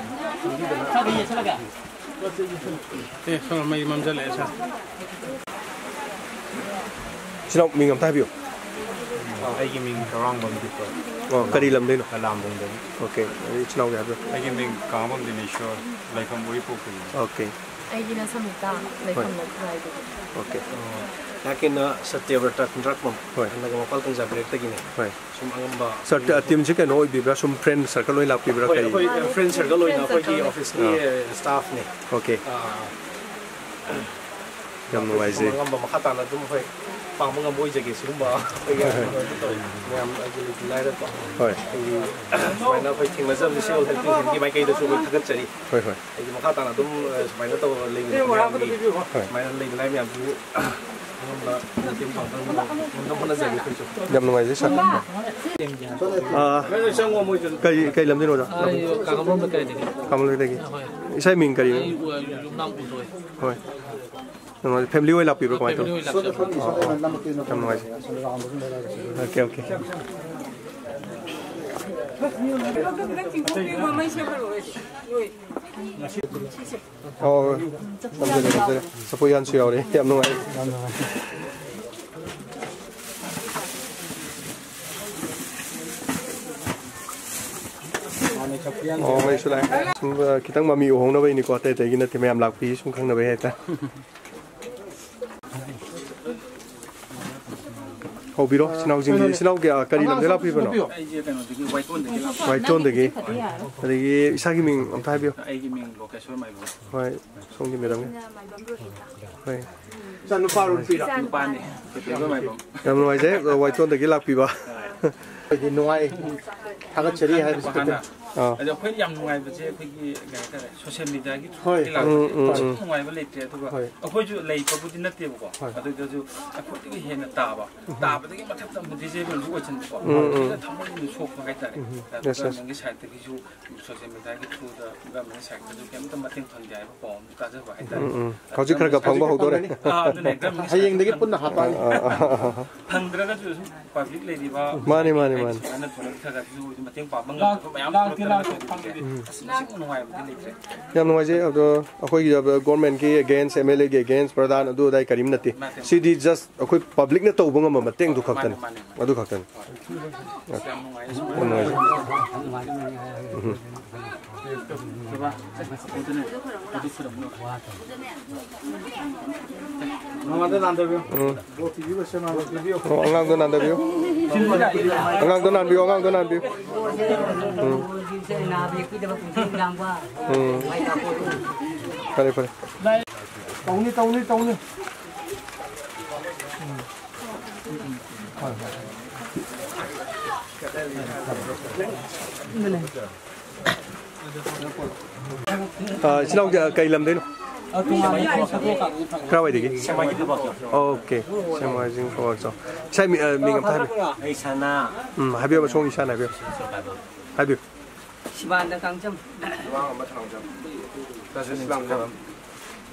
ꯈꯪꯕꯤꯗꯅ꯫ ꯑꯦ, ꯁꯣꯝ ꯃꯩ ꯃꯝꯁꯤꯜꯂꯛꯑꯦ, ꯁꯥꯔ꯫ ꯏꯆꯤꯟ ꯏꯅꯥꯎ ꯃꯤꯡ ꯑꯝꯇ ꯍꯥꯏꯕꯤꯌꯨ꯫ ꯑꯩꯒꯤ ꯃꯤꯡ ꯇꯧꯔꯥꯡꯕꯝ ꯗꯤꯄꯛ꯫ ꯑꯣ, ꯀꯔꯤ ꯂꯝꯗꯩꯅꯣ? ꯂꯂꯥꯝꯕꯨꯡꯗꯒꯤ꯫ ꯑꯣꯀꯦ, ꯑꯗꯩ ꯏꯆꯤꯟ ꯏꯅꯥꯎꯒꯤ ꯍꯥꯏꯕꯤꯌꯨ꯫ ꯑꯩꯒꯤ ꯃꯤꯡ ꯀꯥꯉꯕꯝ ꯗꯤꯅꯦꯁꯣꯔ, ꯂꯩꯐꯝ ꯎꯔꯤꯄꯣꯛꯇꯒꯤ꯫ ꯑꯣꯀꯦ꯫ ꯑꯩꯒꯤꯅ ꯁꯃꯤꯇꯥ, ꯍꯣꯏ꯫ ꯂꯩꯐꯝꯅ ꯈꯨꯔꯥꯏꯗꯒꯤ꯫ ꯑꯣꯀꯦ꯫ ꯑꯣ, ꯑꯩꯍꯥꯛꯀꯤꯅ ꯁꯇ꯭ꯌꯕ꯭ꯔꯇ ꯈꯨꯟꯗ꯭ꯔꯥꯛꯄꯝ, ꯍꯣꯏ꯫ ꯅꯒꯥꯃꯄꯥꯜ ꯀꯪꯖꯥ ꯕ꯭ꯔꯦꯛꯇꯒꯤꯅꯦ꯫ ꯍꯣꯏ꯫ ꯁꯨꯝ ꯑꯉꯝꯕ ꯁꯥꯔ, ꯇꯤꯝꯁꯤ ꯀꯩꯅꯣ ꯑꯣꯏꯕꯤꯕ꯭ꯔꯥ? ꯁꯨꯝ ꯐ꯭ꯔꯦꯟ ꯁꯔꯀꯜ ꯑꯣꯏꯅ ꯂꯥꯛꯄꯤꯕ꯭ꯔꯥ? ꯍꯣꯏ, ꯀꯩ? ꯑꯩꯈꯣꯏ ꯐ꯭ꯔꯦꯟ ꯁꯔꯀꯜ ꯑꯣꯏꯅ ꯐ꯭ꯔꯦꯟ ꯑꯩꯈꯣꯏꯒꯤ ꯁꯔꯀꯜ꯫ ꯑꯣꯐꯤꯁꯀꯤ ꯑꯥ꯫ ꯁ꯭ꯇꯥꯐꯅꯦ꯫ ꯑꯣꯀꯦ꯫ ꯑꯥ꯫ ꯌꯥꯝ ꯅꯨꯡꯉꯥꯏꯖꯩ꯫ ꯑꯉꯝꯕ ꯃꯈꯥ ꯇꯥꯅ ꯑꯗꯨꯝ ꯑꯩꯈꯣꯏ ꯄꯥꯡꯕ ꯉꯝꯕ ꯑꯣꯏꯖꯒꯦ꯫ ꯁꯤꯒꯨꯝꯕ ꯑꯩꯈꯣꯏꯒꯤ ꯍꯣꯏ, ꯍꯣꯏ꯫ ꯃꯌꯥꯝ ꯑꯩꯒꯤ ꯂꯩꯇ ꯂꯥꯏꯔ ꯍꯣꯏ꯫ ꯑꯩꯈꯣꯏꯒꯤ ꯁꯨꯃꯥꯏꯅ ꯑꯩꯈꯣꯏ ꯊꯦꯡꯅꯖꯕꯁꯦ Save Health Aid Foundation ꯒꯤ ꯃꯥꯏꯀꯩꯗꯁꯨ ꯑꯩꯈꯣꯏ ꯊꯥꯒꯠꯆꯔꯤ꯫ ꯍꯣꯏ, ꯍꯣꯏ꯫ ꯑꯩꯒꯤ ꯃꯈꯥ ꯇꯥꯅ ꯑꯗꯨꯝ, ꯑ, ꯁꯨꯃꯥꯏꯅ ꯇꯧꯔꯒ ꯂꯩꯕ ꯃꯌꯥꯝꯒꯤ ꯍꯣꯏ꯫ ꯁꯨꯃꯥꯏꯅ ꯂꯩꯇ ꯂꯥꯏꯔ ꯃꯌꯥꯝꯁꯤꯕꯨ ꯑꯉꯝꯕ ꯃꯇꯦꯡ ꯄꯥꯡꯕ ꯉꯝꯅꯕ ꯍꯣꯠꯅꯖꯒꯦ ꯑꯩꯈꯣꯏꯁꯨ꯫ ꯌꯥꯝ ꯅꯨꯡꯉꯥꯏꯖꯩ, ꯁꯥꯔ꯫ ꯑꯥ, ꯂꯣꯏ ꯆꯪꯉꯣ ꯃꯣꯏꯁꯨ꯫ ꯀꯩ, ꯀꯩ ꯂꯝꯗꯩꯅꯣ, ꯑꯣꯖꯥ? ꯑꯩ ꯀꯥꯉꯕꯝ ꯂꯩꯀꯥꯏꯗꯒꯤ꯫ ꯀꯥꯉꯕꯝ ꯂꯩꯀꯥꯏꯗꯒꯤ꯫ ꯍꯣꯏ꯫ ꯏꯁꯥ ꯃꯤꯡ ꯀꯔꯤ? ꯑꯩ, ꯑ, ꯌꯨꯝꯅꯥꯝ ꯄꯨꯊꯣꯛꯑꯦ꯫ ꯍꯣꯏ꯫ ꯌꯥꯝ ꯅꯨꯡꯉꯥꯏꯖꯩ꯫ ꯐꯦꯃꯤꯂꯤ ꯑꯣꯏꯅ ꯂꯥꯛꯄꯤꯕ꯭ꯔꯥ? ꯀꯃꯥꯏꯅ ꯇꯧ? ꯐꯦꯃꯤꯂꯤ ꯑꯣꯏꯅ ꯂꯥꯛꯆꯕꯅꯦ꯫ ꯑꯣ, ꯑꯣ꯫ ꯌꯥꯝ ꯅꯨꯡꯉꯥꯏꯖꯩ꯫ Okay, okay. ꯈꯤꯇꯪ ꯆꯤꯡꯊꯣꯛꯄꯤꯌꯨ, ꯃꯃꯩ ꯁꯦꯝꯕ ꯂꯣꯏꯔꯦ꯫ ꯂꯣꯏ꯫ ꯑꯣ, ꯅꯝꯖꯔꯦ, ꯅꯝꯖꯔꯦ꯫ ꯆꯐꯨ ꯎꯌꯥꯟꯁꯨ ꯌꯥꯎꯔꯦ꯫ ꯌꯥꯝ ꯅꯨꯡꯉꯥꯏ꯫ ꯑꯣ, ꯃꯩꯁꯨ ꯂꯥꯛꯑꯦ꯫ ꯁꯨꯝ, ꯑ, ꯈꯤꯇꯪ ꯃꯃꯤ ꯎꯍꯧꯅꯕꯩꯅꯤꯀꯣ, ꯑꯇꯩ ꯑꯇꯩꯒꯤ ꯅꯠꯇꯦ, ꯃꯌꯥꯝ ꯂꯥꯛꯄꯤ ꯁꯨꯝ ꯈꯪꯅꯕꯩ ꯍꯥꯏꯇꯥꯔꯦ꯫ ꯍꯧꯕꯤꯔꯣ, ꯏꯆꯤꯟ ꯏꯅꯥꯎꯁꯤꯡꯒꯤ, ꯏꯆꯤꯟ ꯏꯅꯥꯎ ꯀꯌꯥ, ꯀꯔꯤ ꯂꯝꯗꯒꯤ ꯂꯥꯛꯄꯤꯕꯅꯣ? ꯑꯩꯁꯦ ꯀꯩꯅꯣꯗꯒꯤ, ꯋꯥꯏꯇꯣꯟꯗꯒꯤ ꯂꯥꯛꯄ꯫ ꯋꯥꯏꯇꯣꯟꯗꯒꯤ꯫ ꯑꯗꯒꯤ ꯏꯁꯥꯒꯤ ꯃꯤꯡ ꯑꯝꯇ ꯍꯥꯏꯕꯤꯌꯨ꯫ ꯑꯩꯒꯤ ꯃꯤꯡ ꯂꯣꯀꯦꯁꯣꯔ ꯃꯥꯏꯕꯝ꯫ ꯍꯣꯏ, ꯁꯣꯝꯒꯤ ꯃꯦꯗꯥꯝꯒꯤ꯫ ꯍꯣꯏ꯫ ꯏꯆꯥꯅꯨꯄꯥꯔꯣ, ꯅꯨꯄꯤꯔꯣ? ꯅꯨꯄꯥꯅꯤ, ꯂꯣꯀꯦꯁꯣꯔ ꯃꯥꯏꯕꯝ꯫ ꯌꯥꯝ ꯅꯨꯡꯉꯥꯏꯖꯩ, ꯋꯥꯏꯇꯣꯟꯗꯒꯤ ꯂꯥꯛꯄꯤꯕ꯫ ꯑꯩꯗꯤ ꯅꯨꯡꯉꯥꯏ, ꯊꯥꯒꯠꯆꯔꯤ ꯍꯥꯏꯕꯁꯤ ꯈꯛꯇꯅꯤ꯫ ꯑꯥ꯫ ꯑꯗꯣ ꯑꯩꯈꯣꯏꯅ ꯌꯥꯝ ꯅꯨꯡꯉꯥꯏꯕꯁꯦ, ꯑꯩꯈꯣꯏꯒꯤ, ꯀꯩ ꯍꯥꯏꯇꯥꯔꯦ, ꯁꯣꯁꯤꯌꯦꯜ ꯃꯦꯗꯤꯌꯥꯒꯤ ꯍꯣꯏ꯫ ꯊ꯭ꯔꯨꯗꯒꯤ ꯂꯥꯛꯄꯁꯦ ꯎꯝ, ꯎꯝ, ꯎꯝ꯫ ꯅꯨꯡꯉꯥꯏꯕ ꯂꯩꯇ꯭ꯔꯦ꯫ ꯑꯗꯨꯒ ꯍꯣꯏ꯫ ꯑꯩꯈꯣꯏꯁꯨ ꯂꯩꯕꯕꯨꯗꯤ ꯅꯠꯇꯦꯕꯀꯣ, ꯍꯣꯏ꯫ ꯑꯗꯨꯗꯁꯨ ꯑꯩꯈꯣꯏꯗꯒꯤ ꯍꯦꯟꯅ ꯇꯥꯕ, ꯇꯥꯕꯗꯒꯤ ꯃꯊꯛꯇ ꯑꯃꯨꯛ ꯗꯤꯁꯦꯕꯜꯁꯨ ꯑꯣꯏꯁꯤꯟꯕꯀꯣ, ꯎꯝ, ꯎꯝ꯫ ꯑꯗꯨꯅ ꯊꯃꯣꯏꯗ ꯁꯣꯛꯄ ꯍꯥꯏꯇꯥꯔꯦ꯫ ꯎꯝ, ꯎꯝ꯫ Yes, yes꯫ ꯒꯚꯔꯟꯃꯦꯟꯒꯤ ꯁꯥꯏꯠꯇꯒꯤꯁꯨ, ꯁꯣꯁꯤꯌꯦꯜ ꯃꯦꯗꯤꯌꯥꯒꯤ ꯊ꯭ꯔꯨꯗ ꯒꯚꯔꯟꯃꯦꯟꯒꯤ ꯁꯥꯏꯠꯇꯁꯨ ꯀꯩꯝꯇ ꯃꯇꯦꯡ ꯐꯪꯗꯦ ꯍꯥꯏꯕ ꯄꯥꯎ ꯑꯃ ꯇꯥꯖꯕ ꯍꯥꯏꯇꯥꯔꯦ꯫ ꯎꯝ, ꯎꯝ꯫ ꯍꯧꯖꯤꯛ ꯈꯔ ꯈꯔ ꯐꯪꯕ ꯍꯧꯗꯣꯔꯦ꯫ ꯑꯥ, ꯑꯗꯨꯅꯦ, ꯒꯚꯔꯟꯃꯦꯟꯒꯤ ꯍꯌꯦꯡꯗꯒꯤ ꯁꯥꯏꯠꯇꯒꯤ ꯄꯨꯟꯅ ꯍꯥꯞꯄꯛꯑꯒꯦ꯫ ꯑꯥ, ꯑꯥ, ꯑꯥ, ꯑꯥ꯫ ꯐꯪꯗ꯭ꯔꯒꯁꯨ ꯁꯨꯝ ꯄꯕ꯭ꯂꯤꯛ ꯂꯩꯔꯤꯕ ꯃꯥꯅꯤ, ꯃꯥꯅꯤ, ꯃꯥꯅꯤ꯫ ꯁꯨꯃꯥꯏꯅ ꯊꯣꯔꯛꯑꯒ ꯈꯔ ꯈꯔꯁꯨ ꯃꯇꯦꯡ ꯄꯥꯡꯕ ꯉꯝꯗꯕ ꯃꯌꯥꯝ ꯊꯣꯔꯛꯇꯅ ꯂꯩꯕꯁꯦ꯫ ꯎꯝ꯫ ꯑꯁ, ꯅꯨꯡꯉꯥꯏꯕꯗꯤ ꯂꯩꯇ꯭ꯔꯦ꯫ ꯌꯥꯝ ꯅꯨꯡꯉꯥꯏꯖꯩ꯫ ꯑꯗꯣ ꯑꯩꯈꯣꯏꯒꯤ ꯒꯣꯔꯃꯦꯟꯒꯤ ꯑꯦꯒꯦꯟꯁ, ꯑꯦꯝ ꯑꯦꯜ ꯑꯦꯒꯤ ꯑꯦꯒꯦꯟꯁ, ꯄ꯭ꯔꯙꯥꯟ ꯑꯗꯨ ꯑꯗꯥꯏ ꯀꯔꯤꯝ ꯅꯠꯇꯦ꯫ ꯅꯠꯇꯦ, ꯅꯠꯇꯦ꯫ ꯁꯤꯗꯤ ꯖꯁ ꯑꯩꯈꯣꯏ ꯄꯕ꯭ꯂꯤꯛꯅ ꯇꯧꯕ ꯉꯝꯕ ꯃꯇꯦꯡꯗꯨ ꯈꯛꯇꯅꯤ꯫ ꯃꯥꯅꯦ, ꯃꯥꯅꯦ, ꯃꯥꯅꯦ꯫ ꯑꯗꯨ ꯈꯛꯇꯅꯤ꯫ ꯍꯣꯏ꯫ ꯑꯁ, ꯌꯥꯝ ꯅꯨꯡꯉꯥꯏ꯫ ꯌꯥꯝ ꯅꯨꯡꯉꯥꯏꯖꯩ꯫ ꯎꯝ꯫ ꯕꯕꯥ, ꯑꯗꯨꯅꯦ, ꯑꯗꯨ ꯈꯨꯔꯨꯝꯃꯣ꯫ ꯃꯃꯥꯗ ꯅꯥꯟꯊꯕꯤꯌꯨ꯫ ꯎꯝ꯫ ꯑꯣ, ꯑꯉꯥꯡꯗꯣ ꯅꯥꯟꯊꯕꯤꯌꯨ꯫ ꯑꯉꯥꯡꯗꯣ ꯅꯥꯟꯕꯤꯌꯨ, ꯑꯉꯥꯡꯗꯣ ꯅꯥꯟꯕꯤꯌꯨ꯫ ꯎꯝ꯫ ꯎꯝ꯫ ꯐꯔꯦ, ꯐꯔꯦ꯫ ꯇꯧꯅꯤ, ꯇꯧꯅꯤ, ꯇꯧꯅꯤ꯫ ꯎꯝ꯫ ꯎꯝ, ꯎꯝ꯫ ꯍꯣꯏ, ꯍꯣꯏ꯫ ꯑꯥ, ꯏꯆꯤꯟ ꯏꯅꯥꯎ ꯀꯌꯥ, ꯀꯩ ꯂꯝꯗꯩꯅꯣ? ꯀꯔꯥꯏꯋꯥꯏꯗꯒꯤ? ꯑꯣꯀꯦ, ꯁꯦꯡꯃꯥꯏꯖꯤꯡ ꯈꯨꯕꯥꯛꯆꯧ꯫ ꯏꯁꯥ ꯃꯤ-, ꯑꯥ, ꯃꯤꯡ ꯑꯝꯇ ꯍꯥꯏꯕꯤꯌꯨ꯫ ꯑꯩ ꯁꯅꯥ꯫ ꯎꯝ, ꯍꯥꯏꯕꯤꯌꯨ, ꯁꯣꯝꯒꯤ ꯏꯁꯥꯅ ꯍꯥꯏꯕꯤꯌꯨ꯫ ꯍꯥꯏꯕꯤꯌꯨ꯫ ꯁꯤꯕꯥꯟꯗ ꯀꯥꯡꯖꯝ꯫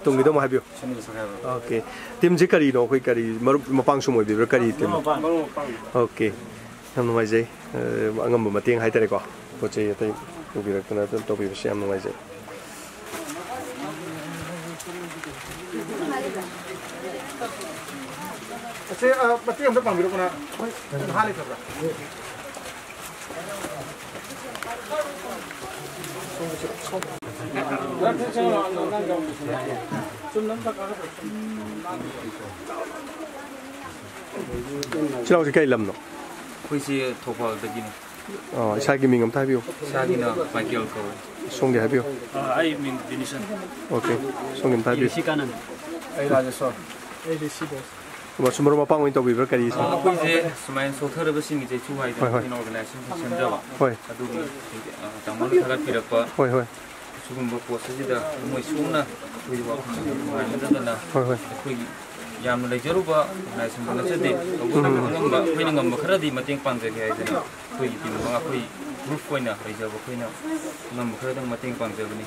ꯇꯨꯡꯒꯤꯗꯣ ꯑꯃꯨꯛ ꯍꯥꯏꯕꯤꯌꯨ꯫ ꯑꯣꯀꯦ꯫ ꯇꯤꯝꯁꯤ ꯀꯔꯤꯅꯣ? ꯑꯩꯈꯣꯏ ꯀꯔꯤ ꯃꯔꯨꯞ ꯃꯄꯥꯡ ꯁꯨꯝ ꯑꯣꯏꯕꯤꯕ꯭ꯔꯥ? ꯀꯔꯤ ꯇꯤꯝ? ꯃꯔꯨꯞ ꯃꯄꯥꯡ꯫ ꯑꯣꯀꯦ꯫ ꯌꯥꯝ ꯅꯨꯡꯉꯥꯏꯖꯩ꯫ ꯑ, ꯑꯉꯝꯕ ꯃꯇꯦꯡ ꯍꯥꯏꯇꯥꯔꯦꯀꯣ, ꯄꯣꯠ ꯆꯩ ꯑꯇꯩ ꯄꯨꯕꯤꯔꯛꯇꯅ ꯑꯗꯨꯝ ꯇꯧꯕꯤꯕꯁꯦ ꯌꯥꯝ ꯅꯨꯡꯉꯥꯏꯖꯩ꯫ ꯑꯁꯦ, ꯑ, ꯃꯇꯦꯛ ꯑꯝꯇ ꯄꯥꯡꯕꯤꯔꯛꯎꯅ꯫ ꯑꯩꯈꯣꯏ ꯅꯍꯥ ꯂꯩꯇꯕ꯭ꯔꯥ? ꯏꯆꯤꯜ ꯏꯅꯥꯎꯁꯤ ꯀꯩ ꯂꯝꯅꯣ? ꯑꯩꯈꯣꯏꯁꯤ ꯊꯧꯕꯥꯜꯗꯒꯤꯅꯤ꯫ ꯑꯣ, ꯏꯁꯥꯒꯤ ꯃꯤꯡ ꯑꯝꯇ ꯍꯥꯏꯕꯤꯌꯨ꯫ ꯏꯁꯥꯒꯤꯅ ꯃꯥꯏꯀꯦꯜ ꯀꯧꯏ꯫ ꯁꯣꯝꯒꯤ ꯍꯥꯏꯕꯤꯌꯨ꯫ ꯑ, ꯑꯩ ꯃꯤꯡ ꯕꯤꯅꯤꯁꯟ꯫ ꯑꯣꯀꯦ, ꯁꯣꯝꯒꯤ ꯑꯝꯇ ꯍꯥꯏꯕꯤꯌꯨ꯫ ꯁꯤꯀꯥꯅꯟ꯫ ꯑꯩ ꯔꯥꯖꯦꯁꯣꯔ꯫ ꯑꯩ ꯔꯤꯁꯤꯗꯣꯁ꯫ ꯃꯁꯨ ꯃꯔꯨꯞ ꯃꯄꯥꯡ ꯑꯣꯏꯅ ꯇꯧꯕꯤꯕ꯭ꯔꯥ, ꯀꯔꯤ? ꯑ, ꯑꯩꯈꯣꯏꯁꯦ ꯁꯨꯃꯥꯏꯅ ꯁꯣꯛꯊꯔꯕꯁꯤꯡꯒꯤ ꯆꯩꯁꯨ ꯍꯥꯏꯗꯅ ꯍꯣꯏ, ꯍꯣꯏ꯫ ꯑꯩꯈꯣꯏꯅ ꯑꯣꯔꯒꯅꯥꯏꯖꯦꯁꯟ ꯁꯦꯝꯖꯕ꯫ ꯍꯣꯏ꯫ ꯑꯗꯨꯒꯤ, ꯑ, ꯇꯥꯃꯣꯅ ꯊꯥꯒꯠꯄꯤꯔꯛꯄ ꯍꯣꯏ, ꯍꯣꯏ꯫ ꯁꯤꯒꯨꯝꯕ ꯄꯣꯠ ꯑꯁꯤꯗ ꯊꯃꯣꯏ ꯁꯣꯛꯅ ꯑꯩꯈꯣꯏꯒꯤ ꯋꯥꯈꯜ ꯅꯨꯡꯉꯥꯏꯅꯗꯗꯅ ꯍꯣꯏ, ꯍꯣꯏ꯫ ꯑꯩꯈꯣꯏꯒꯤ ꯌꯥꯝꯅ ꯂꯩꯖꯔꯨꯕ ꯑꯣꯔꯒꯅꯥꯏꯖꯦꯁꯟꯗꯨ ꯅꯠꯆꯗꯦ꯫ ꯇꯧꯕꯇꯕꯨ ꯎꯝ꯫ ꯑꯉꯝꯕ, ꯑꯩꯈꯣꯏꯅ ꯉꯝꯕ ꯈꯔꯗꯤ ꯃꯇꯦꯡ ꯄꯥꯡꯖꯒꯦ ꯍꯥꯏꯗꯅ ꯑꯩꯈꯣꯏꯒꯤ ꯇꯤꯝ ꯃꯉꯥ, ꯑꯩꯈꯣꯏ ꯒ꯭ꯔꯨꯞ ꯑꯣꯏꯅ ꯂꯩꯖꯕ ꯑꯩꯈꯣꯏꯅ ꯉꯝꯕ ꯈꯔꯗꯪ ꯃꯇꯦꯡ ꯄꯥꯡꯖꯕꯅꯤ꯫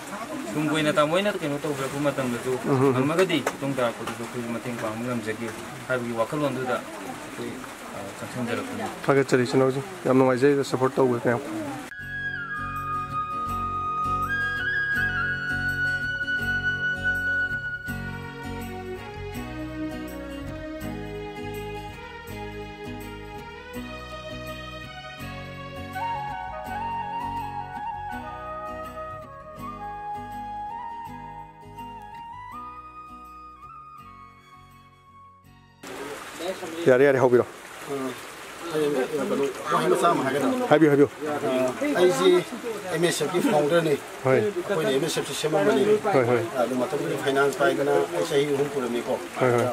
ꯇꯨꯡ ꯀꯣꯏꯅ ꯇꯥꯃꯣ ꯍꯣꯏꯅ ꯀꯩꯅꯣ ꯇꯧꯕꯤꯔꯛꯄ ꯃꯇꯝꯗꯁꯨ ꯎꯝ꯫ ꯉꯝꯃꯒꯗꯤ ꯏꯇꯨꯡ ꯇꯥꯔꯛꯄꯗꯁꯨ ꯑꯩꯈꯣꯏꯁꯨ ꯃꯇꯦꯡ ꯄꯥꯡꯕ ꯉꯝꯖꯒꯦ ꯍꯥꯏꯕꯒꯤ ꯋꯥꯈꯜꯂꯣꯟꯗꯨꯗ ꯑꯩꯈꯣꯏ, ꯑ, ꯆꯪꯁꯤꯟꯖꯔꯛꯄꯅꯤ꯫ ꯊꯥꯒꯠꯆꯔꯤ ꯏꯆꯤꯟ ꯏꯅꯥꯎꯁꯤꯡ, ꯌꯥꯝ ꯅꯨꯡꯉꯥꯏꯖꯩ support ꯇꯧꯕ ꯃꯌꯥꯝ꯫ ꯌꯥꯔꯦ, ꯌꯥꯔꯦ, ꯍꯧꯕꯤꯔꯣ꯫ ꯑ, ꯑꯩ ꯀꯩꯅꯣ, ꯋꯥꯍꯩ ꯃꯆꯥ ꯑꯃ ꯍꯥꯏꯒꯗꯕ꯫ ꯍꯥꯏꯕꯤꯌꯨ, ꯍꯥꯏꯕꯤꯌꯨ꯫ ꯑ, ꯑꯩꯁꯤ ꯑꯦꯝ ꯑꯦꯁ ꯑꯦꯐꯀꯤ ꯐꯥꯎꯟꯗꯔꯅꯤ꯫ ꯍꯣꯏ꯫ ꯑꯩꯈꯣꯏꯅ ꯑꯦꯝ ꯑꯦꯁ ꯑꯦꯐꯁꯤ ꯁꯦꯝꯃꯝꯕꯅꯤ꯫ ꯍꯣꯏ, ꯍꯣꯏ꯫ ꯑꯗꯨ ꯃꯇꯝꯗꯨꯗ ꯐꯥꯏꯅꯥꯟꯁ ꯄꯥꯏꯗꯅ ꯑꯩ ꯆꯍꯤ ꯑꯍꯨꯝ ꯄꯨꯔꯝꯃꯤꯀꯣ꯫ ꯍꯣꯏ, ꯍꯣꯏ꯫ ꯑꯗꯨꯗ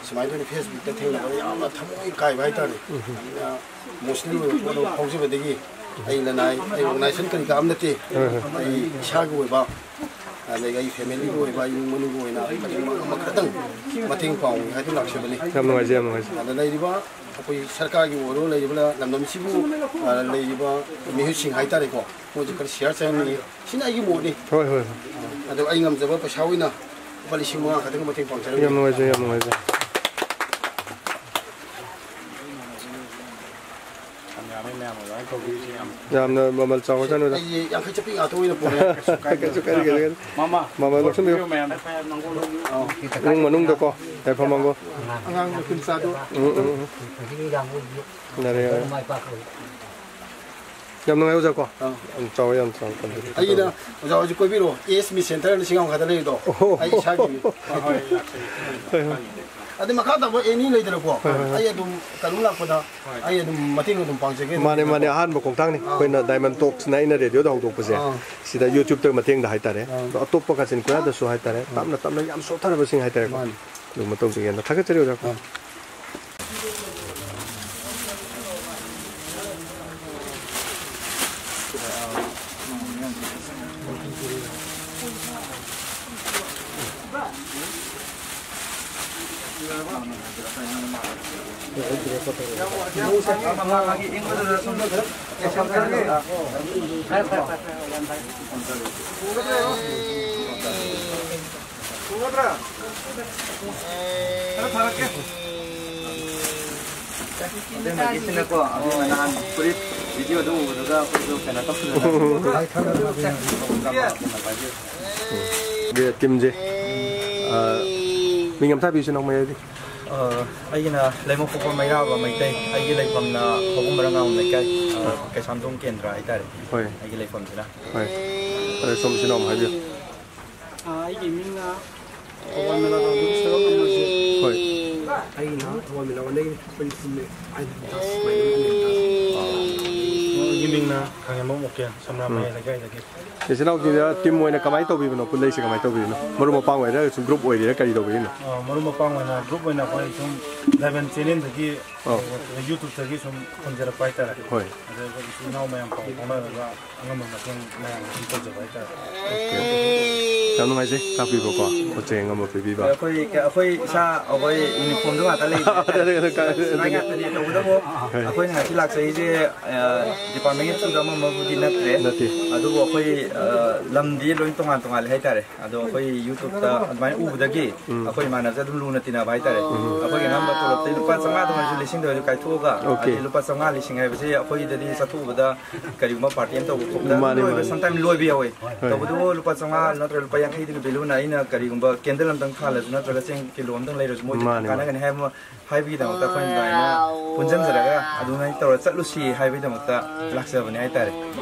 ꯁꯨꯃꯥꯏꯅ ꯇꯧꯅ ꯐꯦꯁꯕꯨꯛꯇ ꯊꯦꯡꯅꯕꯗ ꯌꯥꯝꯅ ꯊꯃꯣꯏ ꯀꯥꯏꯕ ꯍꯥꯏꯇꯥꯔꯦ꯫ ꯎꯝ꯫ ꯌꯥꯝꯅ ꯏꯃꯣꯁꯅꯦꯜ ꯑꯣꯏꯕ ꯄꯣꯠ ꯑꯃ ꯐꯥꯎꯖꯕꯗꯒꯤ ꯑꯩ ꯂꯅꯥꯏ, ꯑꯩ ꯑꯣꯔꯒꯅꯥꯏꯖꯦꯁꯟ ꯀꯔꯤ ꯀꯔꯥ ꯑꯃ ꯅꯠꯇꯦ꯫ ꯍꯣꯏ, ꯍꯣꯏ꯫ ꯑꯩ ꯏꯁꯥꯒꯤ ꯑꯣꯏꯕ ꯑꯗꯒꯤ ꯑꯩ ꯐꯦꯃꯤꯂꯤꯒꯤ ꯑꯣꯏꯕ, ꯑꯩ ꯏꯃꯨꯡ ꯃꯅꯨꯡꯒꯤ ꯑꯣꯏꯅ ꯀꯔꯤꯒꯨꯝꯕ ꯑꯃꯈꯛꯇꯪ ꯃꯇꯦꯡ ꯄꯥꯡꯉꯨ ꯍꯥꯏꯗꯨꯅ ꯂꯥꯛꯆꯕꯅꯤ꯫ ꯌꯥꯝ ꯅꯨꯡꯉꯥꯏꯖꯩ, ꯌꯥꯝ ꯅꯨꯡꯉꯥꯏꯖꯩ꯫ ꯑꯗ ꯂꯩꯔꯤꯕ ꯑꯩꯈꯣꯏ ꯁꯔꯀꯥꯔꯒꯤ ꯑꯣꯏꯔꯣ, ꯂꯩꯔꯤꯕ ꯂꯝꯗꯝꯁꯤꯕꯨ, ꯑ, ꯂꯩꯔꯤꯕ ꯃꯤꯍꯨꯠꯁꯤꯡ ꯍꯥꯏꯇꯥꯔꯦꯀꯣ, ꯃꯣꯏꯁꯦ ꯈꯔ ꯁꯤꯌꯥꯔ ꯆꯪꯍꯟꯅꯤꯡꯉꯤ꯫ ꯁꯤꯅ ꯑꯩꯒꯤ ꯃꯣꯠꯅꯤ꯫ ꯍꯣꯏ, ꯍꯣꯏ, ꯍꯣꯏ꯫ ꯑꯗꯣ ꯑꯩ ꯉꯝꯖꯕ ꯄꯩꯁꯥ ꯑꯣꯏꯅ ꯂꯨꯄꯥ ꯂꯤꯁꯤꯡ ꯃꯉꯥ ꯈꯛꯇꯪ ꯃꯇꯦꯡ ꯄꯥꯡꯖꯔꯝꯒꯦ꯫ ꯌꯥꯝ ꯅꯨꯡꯉꯥꯏꯖꯩ, ꯌꯥꯝ ꯅꯨꯡꯉꯥꯏꯖꯩ꯫ ꯌꯥꯝꯅ ꯃꯃꯜ ꯆꯥꯎꯔꯖꯥꯠꯅꯤꯗ꯫ ꯑꯩ ꯌꯥꯡꯈꯩ ꯆꯠꯄꯤ ꯉꯥꯛꯇ ꯑꯣꯏꯅ ꯄꯨꯔꯦ꯫ ꯀꯩꯁꯨ ꯀꯥꯏꯗꯦ, ꯀꯩꯁꯨ ꯀꯥꯏꯗꯦ꯫ ꯃꯃꯥ, ꯃꯃꯜ ꯂꯧꯁꯤꯟꯕꯤꯌꯨ꯫ ꯃꯌꯥꯝ꯫ ꯏꯃꯨꯡ ꯃꯅꯨꯡꯗꯀꯣ, ꯌꯥꯏꯐ ꯃꯪꯒꯣꯜ꯫ ꯑꯉꯥꯡ ꯅꯨꯄꯤ ꯃꯆꯥꯗꯣ꯫ ꯎꯝ, ꯎꯝ, ꯎꯝ꯫ ꯌꯥꯔꯦ, ꯌꯥꯔꯦ꯫ ꯌꯥꯝ ꯅꯨꯡꯉꯥꯏ, ꯑꯣꯖꯥ ꯀꯣ꯫ ꯑꯥ꯫ ꯌꯥꯝ ꯆꯥꯎꯋꯦ, ꯌꯥꯝ ꯆꯥꯎꯋꯦ꯫ ꯑꯩꯅ ꯑꯣꯖꯥ ꯍꯣꯏꯁꯦ ꯀꯣꯏꯕꯤꯔꯛꯑꯣ, ꯑꯦꯁ ꯃꯤ ꯁꯦꯟꯇꯔꯅ ꯁꯤꯡꯉꯥꯃꯈꯥꯗ ꯂꯩꯔꯤꯗꯣ꯫ ꯑꯣꯍꯣ꯫ ꯑꯩ ꯏꯁꯥꯒꯤꯅꯤ꯫ ꯍꯣꯏ, ꯍꯣꯏ꯫ ꯑꯗꯩ ꯃꯈꯥ ꯇꯥꯕ ꯑꯦꯅꯤ ꯂꯩꯗꯅꯀꯣ, ꯍꯣꯏ, ꯍꯣꯏ, ꯍꯣꯏ꯫ ꯑꯩ ꯑꯗꯨꯝ ꯀꯩꯅꯣꯝ ꯂꯥꯛꯄꯗ ꯑꯩ ꯑꯗꯨꯝ ꯃꯇꯦꯡ ꯑꯗꯨꯝ ꯄꯥꯡꯖꯒꯦ꯫ ꯃꯥꯅꯦ, ꯃꯥꯅꯦ, ꯑꯍꯥꯟꯕ ꯈꯣꯡꯊꯥꯡꯅꯤ꯫ ꯑꯥ꯫ ꯑꯩꯈꯣꯏꯅ ꯗꯥꯏꯃꯟ ꯇꯣꯛꯁꯅ ꯑꯩꯅ ꯔꯦꯗꯤꯑꯣꯗ ꯍꯧꯗꯣꯛꯄꯁꯦ꯫ ꯑꯥ꯫ ꯁꯤꯗ YouTubeꯇ ꯃꯇꯦꯡꯗ ꯍꯥꯏꯇꯥꯔꯦ꯫ ꯑꯥ꯫ ꯑꯗꯣ ꯑꯇꯣꯞꯄ ꯀꯥꯆꯤꯟ ꯀꯣꯌꯥꯗꯁꯨ ꯍꯥꯏꯇꯥꯔꯦ, ꯑꯥ꯫ ꯇꯞꯅ ꯇꯞꯅ ꯌꯥꯝ ꯁꯣꯠꯊꯔꯕꯁꯤꯡ ꯍꯥꯏꯇꯥꯔꯦꯀꯣ꯫ ꯃꯥꯅꯦ꯫ ꯑꯗꯨꯒꯨꯝꯕ ꯇꯧꯖꯒꯦꯅ ꯊꯥꯒꯠꯆꯔꯤ, ꯑꯣꯖꯥ꯫ ꯑꯥ꯫ ꯑꯗꯨꯅꯀꯣ, ꯑꯗꯨꯅ ꯅꯍꯥꯟ ꯐꯨꯔꯤꯠ ꯚꯤꯗꯤꯑꯣꯗꯨ ꯎꯕꯗꯨꯒ ꯑꯩꯈꯣꯏꯁꯨ ꯀꯩꯅꯣ ꯇꯧꯁꯤꯜꯂꯦ꯫ ꯇꯤꯝꯁꯦ, ꯑ, ꯃꯤꯡ ꯑꯝꯇ ꯍꯥꯏꯕꯤꯌꯨꯁꯦ, ꯅꯣꯡꯃꯩ ꯍꯥꯏꯗꯤ꯫ ꯑ, ꯑꯩꯒꯤꯅ ꯂꯩꯃꯄꯣꯛꯄ ꯃꯩꯔꯥꯕ ꯃꯩꯇꯩ, ꯑꯩꯒꯤ ꯂꯩꯐꯝꯅ ꯍꯧꯕꯨꯝ ꯕꯔꯪꯒꯥꯝ ꯂꯩꯀꯥꯏ, ꯑ, ꯀꯩꯁꯥꯝꯊꯣꯡ ꯀꯦꯟꯗ꯭ꯔ ꯍꯥꯏꯇꯥꯔꯦ꯫ ꯍꯣꯏ꯫ ꯑꯩꯒꯤ ꯂꯩꯐꯝꯁꯤꯅ꯫ ꯍꯣꯏ꯫ ꯑꯗꯣ ꯁꯣꯝꯁꯤꯅ ꯑꯃꯨꯛ ꯍꯥꯏꯕꯤꯌꯨ꯫ ꯑ, ꯑꯩꯒꯤ ꯃꯤꯡꯅ ꯊꯧꯕꯥꯜ ꯃꯦꯂꯥꯒ꯭ꯔꯥꯎꯟꯗꯒꯤ ꯁꯔꯨꯛ ꯑꯃꯁꯦ꯫ ꯍꯣꯏ꯫ ꯑꯩꯒꯤꯅ ꯊꯧꯕꯥꯜ ꯃꯦꯂꯥꯒ꯭ꯔꯥꯎꯟꯗꯒꯤ ꯑꯩꯈꯣꯏ ꯄꯨꯟꯅ I D Das, my name is Das. ꯑꯩꯒꯤ ꯃꯤꯡꯅ ꯈꯥꯉꯦꯝꯕꯝ ꯎꯀꯦꯜ, ꯁꯝꯅꯥ ꯎꯝ꯫ ꯃꯌꯥꯏ ꯂꯩꯀꯥꯏꯗꯒꯤ꯫ ꯏꯆꯤꯟ ꯏꯅꯥꯎꯁꯤꯡꯁꯤꯗ ꯇꯤꯝ ꯑꯣꯏꯅ ꯀꯃꯥꯏꯅ ꯇꯧꯕꯤꯕꯅꯣ? ꯄꯨꯜꯂꯛꯏꯁꯦ ꯀꯃꯥꯏꯅ ꯇꯧꯕꯤꯔꯤꯅꯣ? ꯃꯔꯨꯞ ꯃꯄꯥꯡ ꯑꯣꯏꯔ ꯁꯨꯝ ꯒ꯭ꯔꯨꯞ ꯑꯣꯏꯔꯤꯔꯥ ꯀꯔꯤ ꯇꯧꯕꯤꯔꯤꯅꯣ? ꯑ, ꯃꯔꯨꯞ ꯃꯄꯥꯡ ꯑꯣꯏꯅ ꯒ꯭ꯔꯨꯞ ꯑꯣꯏꯅ ꯑꯩꯈꯣꯏ ꯁꯨꯝ ꯗꯥꯏꯃꯟ ꯆꯦꯅꯦꯜꯗꯒꯤ ꯑꯧ꯫ ꯑꯗꯨꯒ ꯌꯨꯇ꯭ꯌꯨꯕꯇꯒꯤ ꯁꯨꯝ ꯍꯣꯟꯖꯔꯛꯄ ꯍꯥꯏꯇꯥꯔꯦ꯫ ꯍꯣꯏ꯫ ꯑꯗꯨꯒ ꯏꯆꯤꯜ ꯏꯅꯥꯎ ꯃꯌꯥꯝ ꯄꯥꯎ ꯐꯥꯎꯅꯔꯒ ꯑꯉꯝꯕ ꯃꯇꯦꯡ ꯃꯌꯥꯝ ꯑꯗꯨꯝ ꯇꯧꯖꯕ ꯍꯥꯏꯇꯥꯔꯦ꯫ Okay, okay. ꯌꯥꯝ ꯅꯨꯡꯉꯥꯏꯖꯩ ꯇꯥꯛꯄꯤꯕꯀꯣ, ꯄꯣꯠ ꯆꯩ ꯑꯉꯝꯕ ꯄꯤꯕꯤꯕ꯫ ꯑꯩꯈꯣꯏ ꯑꯩꯈꯣꯏ ꯏꯁꯥ ꯑꯩꯈꯣꯏ ꯌꯨꯅꯤꯐꯣꯔꯝꯗ ꯉꯥꯛꯇ ꯂꯩꯕ ꯁꯤꯐꯥꯏ ꯉꯥꯛꯇꯅꯤ꯫ ꯇꯧꯕꯇꯕꯨ ꯑꯩꯈꯣꯏꯅ ꯉꯁꯤ ꯂꯥꯛꯆꯔꯤꯁꯦ ꯗꯤꯄꯥꯔꯠꯃꯦꯟꯒꯤ ꯊ꯭ꯔꯨꯗ ꯑꯃ ꯑꯃꯕꯨꯗꯤ ꯅꯠꯇ꯭ꯔꯦ꯫ ꯅꯠꯇꯦ꯫ ꯑꯗꯨꯕꯨ ꯑꯩꯈꯣꯏ ꯂꯝꯗꯤ ꯂꯣꯏ ꯇꯣꯉꯥꯟ ꯇꯣꯉꯥꯟꯂꯦ ꯍꯥꯏꯇꯥꯔꯦ꯫ ꯑꯗꯣ ꯑꯩꯈꯣꯏ ꯌꯨꯇ꯭ꯌꯨꯕꯇ ꯑꯗꯨꯃꯥꯏꯅ ꯎꯕꯗꯒꯤ ꯑꯩꯈꯣꯏ ꯏꯃꯥꯟꯅꯕꯁꯦ ꯑꯗꯨꯝ ꯂꯨꯅ ꯇꯤꯟꯅꯕ ꯍꯥꯏꯇꯥꯔꯦ꯫ ꯑꯩꯈꯣꯏꯒꯤ ꯑꯉꯝꯕ ꯇꯣꯂꯣꯞꯇꯩ ꯂꯨꯄꯥ ꯆꯥꯝꯃꯉꯥꯗ ꯑꯣꯏꯔꯁꯨ ꯂꯤꯁꯤꯡꯗ ꯑꯣꯏꯔꯁꯨ ꯀꯥꯏꯊꯣꯛꯑꯒ, ꯑꯣꯀꯦ꯫ ꯍꯥꯏꯗꯤ ꯂꯨꯄꯥ ꯆꯥꯝꯃꯉꯥ ꯂꯤꯁꯤꯡ ꯍꯥꯏꯕꯁꯦ ꯑꯩꯈꯣꯏꯗꯗꯤ ꯆꯠꯊꯣꯛꯎꯕꯗ ꯀꯔꯤꯒꯨꯝꯕ ꯄꯥꯔꯇꯤ ꯑꯃ ꯇꯧꯕ ꯈꯣꯠꯄꯗ ꯑꯗꯨꯝ ꯃꯥꯅꯤ, ꯂꯣꯏꯕ, ꯃꯥꯅꯤ꯫ ꯁꯝꯇꯥꯏꯝ ꯂꯣꯏꯕ ꯌꯥꯎꯋꯦ꯫ ꯍꯣꯏ꯫ ꯇꯧꯕꯇꯕꯨ ꯂꯨꯄꯥ ꯆꯥꯝꯃꯉꯥ ꯅꯠꯇ꯭ꯔꯒ ꯂꯨꯄꯥ ꯌꯥꯡꯈꯩꯗꯨꯒꯤ ꯚꯦꯂꯨꯅ ꯑꯩꯅ ꯀꯔꯤꯒꯨꯝꯕ ꯀꯦꯟꯗꯜ ꯑꯝꯇꯪ ꯊꯥꯜꯂꯁꯨ ꯅꯠꯇ꯭ꯔꯒ ꯆꯦꯡ ꯀꯤꯂꯣ ꯑꯝꯇꯪ ꯂꯩꯔꯁꯨ ꯃꯣꯏꯗ ꯃꯥꯅꯤ, ꯃꯥꯅꯤ꯫ ꯀꯥꯟꯅꯒꯅꯤ ꯍꯥꯏꯕ ꯑꯃ ꯍꯥꯏꯕꯒꯤꯗꯃꯛꯇ ꯑꯩꯈꯣꯏꯅ ꯑꯗꯨꯃꯥꯏꯅ ꯄꯨꯟꯁꯤꯟꯖꯔꯒ ꯑꯗꯨꯃꯥꯏꯅ ꯇꯧꯔ ꯆꯠꯂꯨꯁꯤ ꯍꯥꯏꯕꯒꯤꯗꯃꯛꯇ ꯂꯥꯛꯆꯕꯅꯦ ꯍꯥꯏꯇꯥꯔꯦ꯫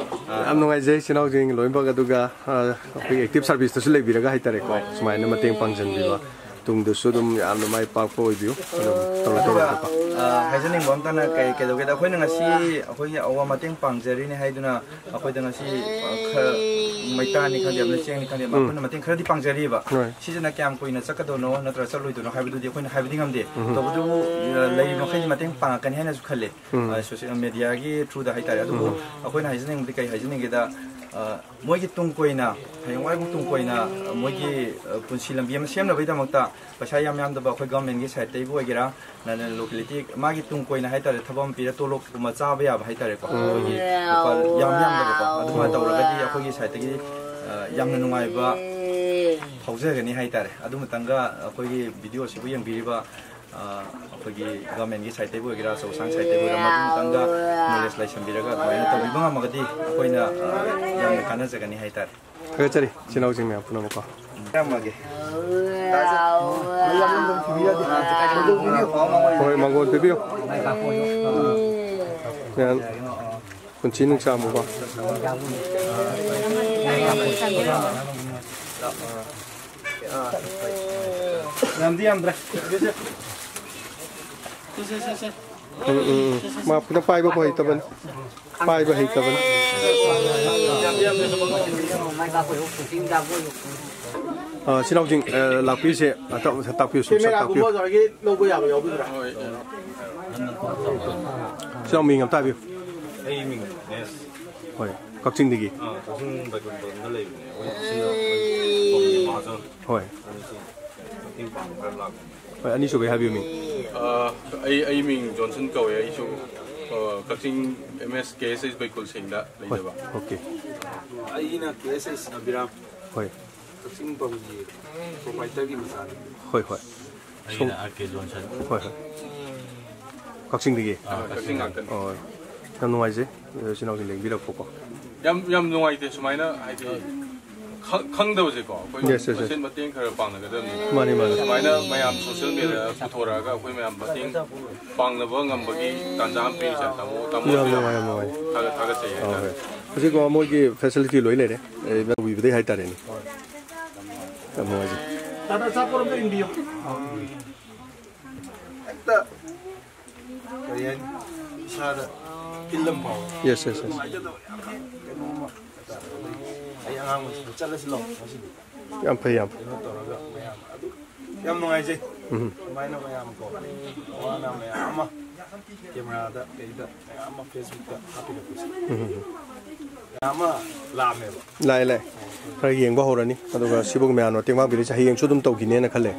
ꯑꯥ꯫ ꯌꯥꯝ ꯅꯨꯡꯉꯥꯏꯖꯩ ꯏꯆꯤꯟ ꯏꯅꯥꯎꯁꯤꯡ ꯂꯣꯏꯅꯃꯛ, ꯑꯗꯨꯒ, ꯑ, ꯑꯩꯈꯣꯏꯒꯤ ꯑꯦꯛꯇꯤꯚ ꯁꯥꯔꯚꯤꯁꯇꯁꯨ ꯂꯩꯕꯤꯔꯒ ꯍꯥꯏꯇꯥꯔꯦꯀꯣ, ꯁꯨꯃꯥꯏꯅ ꯃꯇꯦꯡ ꯄꯥꯡꯁꯤꯟꯕꯤꯕ, ꯇꯨꯡꯗꯁꯨ ꯑꯗꯨꯝ ꯌꯥꯝꯅ ꯃꯥꯏ ꯄꯥꯛꯄ ꯑꯣꯏꯕꯤꯌꯨ꯫ ꯑꯗꯨꯝ ꯇꯧꯔ ꯑꯗꯨꯒ, ꯇꯧꯔꯒꯀꯣ꯫ ꯑ, ꯍꯥꯏꯖꯅꯤꯡꯕ ꯑꯝꯇꯅ ꯀꯩ, ꯀꯩꯗꯧꯒꯦꯗ, ꯑꯩꯈꯣꯏꯅ ꯉꯁꯤ ꯑꯩꯈꯣꯏꯒꯤ ꯑꯋꯥ ꯃꯇꯦꯡ ꯄꯥꯡꯖꯔꯤꯅꯦ ꯍꯥꯏꯗꯨꯅ ꯑꯩꯈꯣꯏꯗ ꯉꯁꯤ, ꯑ, ꯈꯔ ꯃꯩꯇꯥꯟꯅꯤ ꯈꯪꯗꯦ, ꯑꯃꯅ ꯆꯦꯡꯅꯤ ꯈꯪꯗꯦ, ꯎꯝ꯫ ꯑꯩꯈꯣꯏꯅ ꯃꯇꯦꯡ ꯈꯔꯗꯤ ꯄꯥꯡꯖꯔꯤꯕ꯫ ꯍꯣꯏ꯫ ꯁꯤꯁꯤꯅ ꯀꯌꯥꯝ ꯀꯨꯏꯅ ꯆꯠꯀꯗꯣꯏꯅꯣ ꯅꯠꯇ꯭ꯔꯒ ꯆꯠꯂꯣꯏꯗꯣꯏꯅꯣ ꯍꯥꯏꯕꯗꯨꯗꯤ ꯑꯩꯈꯣꯏꯅ ꯍꯥꯏꯕꯗꯤ ꯉꯝꯗꯦ꯫ ꯎꯝ꯫ ꯇꯧꯕꯇꯕꯨ, ꯑ, ꯂꯩꯔꯤꯕ ꯃꯈꯩꯗꯤ ꯃꯇꯦꯡ ꯄꯥꯡꯉꯛꯀꯅꯤ ꯍꯥꯏꯅꯁꯨ ꯈꯜꯂꯦ꯫ ꯎꯝ꯫ ꯑ, ꯁꯣꯁꯤꯌꯦꯜ ꯃꯦꯗꯤꯌꯥꯒꯤ ꯊ꯭ꯔꯨꯗ ꯍꯥꯏꯇꯥꯔꯦ꯫ ꯑꯗꯨꯕꯨ ꯎꯝ꯫ ꯑꯩꯈꯣꯏꯅ ꯍꯥꯏꯖꯅꯤꯡꯕꯗꯤ ꯀꯩ ꯍꯥꯏꯖꯅꯤꯡꯒꯦꯗ, ꯑ, ꯃꯣꯏꯒꯤ ꯇꯨꯡ ꯀꯣꯏꯅ, ꯍꯌꯦꯡꯋꯥꯏꯕꯨꯛ ꯇꯨꯡ ꯀꯣꯏꯅ, ꯑ, ꯃꯣꯏꯒꯤ, ꯑ, ꯄꯨꯟꯁꯤ ꯂꯝꯕꯤ ꯑꯃ ꯁꯦꯝꯅꯕꯒꯤꯗꯃꯛꯇ ꯄꯩꯁꯥ ꯌꯥꯝ ꯌꯥꯝꯗꯕ ꯑꯩꯈꯣꯏ ꯒꯚꯔꯟꯃꯦꯟꯠꯀꯤ ꯁꯥꯏꯠꯇꯒꯤꯕꯨ ꯑꯣꯏꯒꯦꯔꯥ, ꯅ-, ꯅ-, ꯂꯣꯀꯦꯂꯤꯇꯤ ꯃꯥꯒꯤ ꯇꯨꯡ ꯀꯣꯏꯅ ꯍꯥꯏꯇꯥꯔꯦ, ꯊꯕꯛ ꯑꯃ ꯄꯤꯔ ꯇꯣꯂꯣꯞꯀꯨꯝꯕ ꯆꯥꯕ ꯌꯥꯕ ꯍꯥꯏꯇꯥꯔꯦꯀꯣ꯫ ꯎꯝ꯫ ꯑꯩꯈꯣꯏꯒꯤ ꯂꯨꯄꯥ ꯌꯥꯝ ꯌꯥꯝꯗꯕꯀꯣ, ꯑꯗꯨꯃꯥꯏꯅ ꯇꯧꯔꯒꯗꯤ ꯑꯩꯈꯣꯏꯒꯤ ꯁꯥꯏꯠꯇꯒꯤ, ꯑ, ꯌꯥꯝꯅ ꯅꯨꯡꯉꯥꯏꯕ ꯐꯥꯎꯖꯒꯅꯤ ꯍꯥꯏꯇꯥꯔꯦ꯫ ꯑꯗꯨ ꯃꯇꯪꯒ ꯑꯩꯈꯣꯏꯒꯤ ꯚꯤꯗꯤꯑꯣꯁꯤꯕꯨ ꯌꯦꯡꯕꯤꯔꯤꯕ, ꯑ, ꯑꯩꯈꯣꯏꯒꯤ ꯒꯚꯔꯟꯃꯦꯟꯠꯀꯤ ꯁꯥꯏꯠꯇꯒꯤ ꯑꯣꯏꯒꯦꯔꯥ, ꯑꯆꯧ ꯑꯁꯥꯡ ꯁꯥꯏꯠꯇꯒꯤ ꯑꯣꯏꯒꯦꯔꯥ, ꯃꯗꯨ ꯃꯇꯪꯒ ꯅꯣꯂꯦꯖ ꯂꯩꯁꯟꯕꯤꯔꯒ ꯑꯗꯨꯃꯥꯏꯅ ꯇꯧꯕꯤꯕ ꯉꯝꯃꯒꯗꯤ ꯑꯩꯈꯣꯏꯅ, ꯑ, ꯌꯥꯝꯅ ꯀꯥꯟꯅꯖꯒꯅꯤ ꯍꯥꯏꯇꯥꯔꯦ꯫ ꯊꯥꯒꯠꯆꯔꯤ ꯏꯆꯤꯟ ꯏꯅꯥꯎꯁꯤꯡ ꯃꯌꯥꯝ ꯄꯨꯝꯅꯃꯛꯀꯣ꯫ ꯊꯝꯃꯒꯦ꯫ ꯍꯣꯏ, ꯃꯥꯡꯒꯣꯜ ꯄꯤꯕꯤꯌꯨ꯫ ꯃꯌꯥꯝ ꯄꯨꯟꯁꯤ ꯅꯨꯡꯁꯥꯃꯨꯀꯣ꯫ ꯌꯥꯝꯗꯤ ꯌꯥꯝꯗ꯭ꯔꯦ꯫ ꯎꯝ, ꯎꯝ, ꯎꯝ꯫ ꯃꯥ ꯈꯤꯇꯪ ꯄꯥꯏꯕ ꯍꯩꯇꯕꯅꯤ꯫ ꯄꯥꯏꯕ ꯍꯩꯇꯕꯅꯤ꯫ ꯑ, ꯏꯆꯤꯟ ꯏꯅꯥꯎꯁꯤꯡ, ꯑ, ꯂꯥꯛꯄꯤꯁꯦ, ꯑ, ꯇꯥꯛ-, ꯇꯥꯛꯄꯤꯌꯨ, ꯁꯨꯝ ꯇꯥꯛꯄꯤꯌꯨ꯫ ꯀꯦꯃꯦꯔꯥꯒꯨꯝꯕ ꯑꯣꯖꯥꯒꯤ ꯂꯧꯕ ꯌꯥꯕ ꯌꯥꯎꯕꯤꯕ꯭ꯔꯥ? ꯏꯆꯤꯟ ꯏꯅꯥꯎ ꯃꯤꯡ ꯑꯝꯇ ꯍꯥꯏꯕꯤꯌꯨ꯫ ꯑꯩ ꯃꯤꯡ ꯅꯦꯁ꯫ ꯍꯣꯏ, ꯀꯛꯆꯤꯡꯗꯒꯤ꯫ ꯑꯥ, ꯀꯛꯆꯤꯡ ꯕꯥꯏꯀꯨꯟꯊꯣꯡꯗ ꯂꯩꯕꯅꯦ꯫ ꯑꯩꯈꯣꯏ ꯁꯤꯅ ꯍꯣꯏ꯫ ꯑꯗꯨꯁꯨ ꯃꯇꯦꯡ ꯄꯥꯡꯕ ꯈꯔ ꯂꯥꯛꯄꯅꯦ꯫ ꯍꯣꯏ, ꯑꯅꯤꯁꯨꯕꯩ ꯍꯥꯏꯕꯤꯌꯨ ꯃꯤꯡ꯫ ꯑ, ꯑꯩ, ꯑꯩ ꯃꯤꯡ ꯖꯣꯟꯁꯟ ꯀꯧꯋꯦ꯫ ꯑꯩꯁꯨ, ꯑ, ꯀꯛꯆꯤꯡ ꯑꯦꯝ ꯑꯦꯁ ꯀꯦ ꯑꯦꯁ ꯑꯦꯁ ꯕꯩꯀꯨꯜ ꯁꯦꯡꯗ ꯍꯣꯏ, ꯂꯩꯖꯕ꯫ ꯑꯣꯀꯦ꯫ ꯑꯩꯒꯤꯅ ꯀꯦ ꯑꯦꯁ ꯑꯦꯁ ꯑꯕꯤꯔꯥꯝ꯫ ꯍꯣꯏ꯫ ꯀꯛꯆꯤꯡ ꯄꯝꯒꯤ ꯄ꯭ꯔꯣꯄꯥꯏꯇꯔꯒꯤ ꯃꯆꯥꯅꯤ꯫ ꯍꯣꯏ, ꯍꯣꯏ꯫ ꯑꯩꯒꯤꯅ ꯑꯥꯔ ꯀꯦ ꯖꯣꯟꯁꯟ꯫ ꯍꯣꯏ, ꯍꯣꯏ꯫ ꯀꯛꯆꯤꯡꯗꯒꯤ? ꯑꯥ, ꯀꯛꯆꯤꯡ ꯉꯥꯛꯇꯅꯤ꯫ ꯑꯣ, ꯌꯥꯝ ꯅꯨꯡꯉꯥꯏꯖꯩ, ꯏꯆꯤꯟ ꯏꯅꯥꯎꯁꯤꯡ ꯂꯦꯡꯕꯤꯔꯛꯄꯀꯣ꯫ ꯌꯥꯝ, ꯌꯥꯝ ꯅꯨꯡꯉꯥꯏꯇꯦ ꯁꯨꯃꯥꯏꯅ, ꯍꯥꯏꯗꯤ, ꯈꯪ-, ꯈꯪꯗꯕꯁꯦꯀꯣ, ꯑꯩꯈꯣꯏ ꯌꯦꯁ, ꯌꯦꯁ, ꯌꯦꯁ꯫ ꯃꯁꯦꯟ ꯃꯇꯦꯡ ꯈꯔ ꯄꯥꯡꯅꯒꯗꯕꯅꯤ꯫ ꯃꯥꯅꯤ, ꯃꯥꯅꯤ꯫ ꯁꯨꯃꯥꯏꯅ ꯃꯌꯥꯝ ꯁꯣꯁꯤꯌꯦꯜ ꯃꯦꯗꯤꯌꯥꯗ ꯄꯨꯊꯣꯔꯛꯑꯒ ꯑꯩꯈꯣꯏ ꯃꯌꯥꯝ ꯃꯇꯦꯡ ꯄꯥꯡꯅꯕ ꯉꯝꯕꯒꯤ ꯇꯥꯟꯖꯥ ꯑꯃ ꯄꯤꯔꯤꯁꯦ ꯇꯥꯃꯣ, ꯇꯥꯃꯣ ꯌꯥꯝ ꯅꯨꯡꯉꯥꯏ, ꯌꯥꯝ ꯅꯨꯡꯉꯥꯏ꯫ ꯊꯥꯒꯠ-, ꯊꯥꯒꯠꯆꯩ ꯑꯥ, ꯍꯥꯏꯇꯥꯔꯦ꯫ ꯍꯣꯏ꯫ ꯍꯧꯖꯤꯛ ꯃꯣꯏꯒꯤ ꯐꯦꯁꯤꯂꯤꯇꯤ ꯂꯣꯏ ꯂꯩꯔꯦ, ꯑꯦ, ꯇꯧꯕꯤꯕꯗꯩ ꯍꯥꯏꯇꯥꯔꯦꯅꯦ꯫ ꯌꯥꯝ ꯅꯨꯡꯉꯥꯏꯖꯩ꯫ ꯇꯥꯗ ꯑꯆꯥꯄꯣꯠ ꯑꯝꯇ ꯏꯟꯕꯤꯌꯨ꯫ ꯍꯦꯛꯇ ꯀꯔꯤ ꯍꯥꯏꯅꯤ? ꯏꯁꯥꯗ ꯐꯤꯜ ꯑꯃ ꯐꯥꯎꯕ꯫ Yes, yes, yes. ꯅꯨꯡꯉꯥꯏꯖꯗꯕ ꯌꯥꯝ ꯀꯩꯅꯣꯝꯃ ꯍꯥꯏꯇꯥꯔꯦ꯫ ꯑꯗꯩ ꯑꯩ ꯑꯉꯥꯡ ꯃꯁꯤꯗ ꯆꯠꯂꯁꯤ ꯂꯥꯛꯑꯣ ꯉꯁꯤꯗꯤ꯫ ꯌꯥꯝ ꯐꯩ, ꯌꯥꯝ ꯐꯩ꯫ ꯀꯩꯅꯣ ꯇꯧꯔꯒ ꯃꯌꯥꯝ ꯑꯗꯨ ꯌꯥꯝ ꯅꯨꯡꯉꯥꯏꯖꯩ꯫ ꯎꯝ꯫ ꯑꯗꯨꯃꯥꯏꯅ ꯃꯌꯥꯝ ꯀꯣ, ꯑꯋꯥ ꯑꯅꯥ ꯃꯌꯥꯝ ꯑꯃ ꯀꯦꯃꯦꯔꯥꯗ ꯀꯩꯗ ꯃꯌꯥꯝ ꯑꯃ ꯐꯦꯁꯕꯨꯛꯇ ꯍꯥꯞꯄꯤꯔꯛꯄꯁꯦ꯫ ꯎꯝ꯫ ꯃꯌꯥꯝ ꯑꯃ ꯂꯥꯛꯑꯝꯃꯦꯕ꯫ ꯂꯥꯛꯑꯦ, ꯂꯥꯛꯑꯦ꯫ ꯈꯔ ꯌꯦꯡꯕ ꯍꯧꯔꯅꯤ꯫ ꯑꯗꯨꯒ ꯁꯤꯕꯨ ꯃꯌꯥꯝꯅ ꯃꯇꯦꯡ ꯄꯥꯡꯕꯤꯔꯤꯁꯦ ꯍꯌꯦꯡꯁꯨ ꯑꯗꯨꯝ ꯇꯧꯈꯤꯅꯦꯅ ꯈꯜꯂꯦ꯫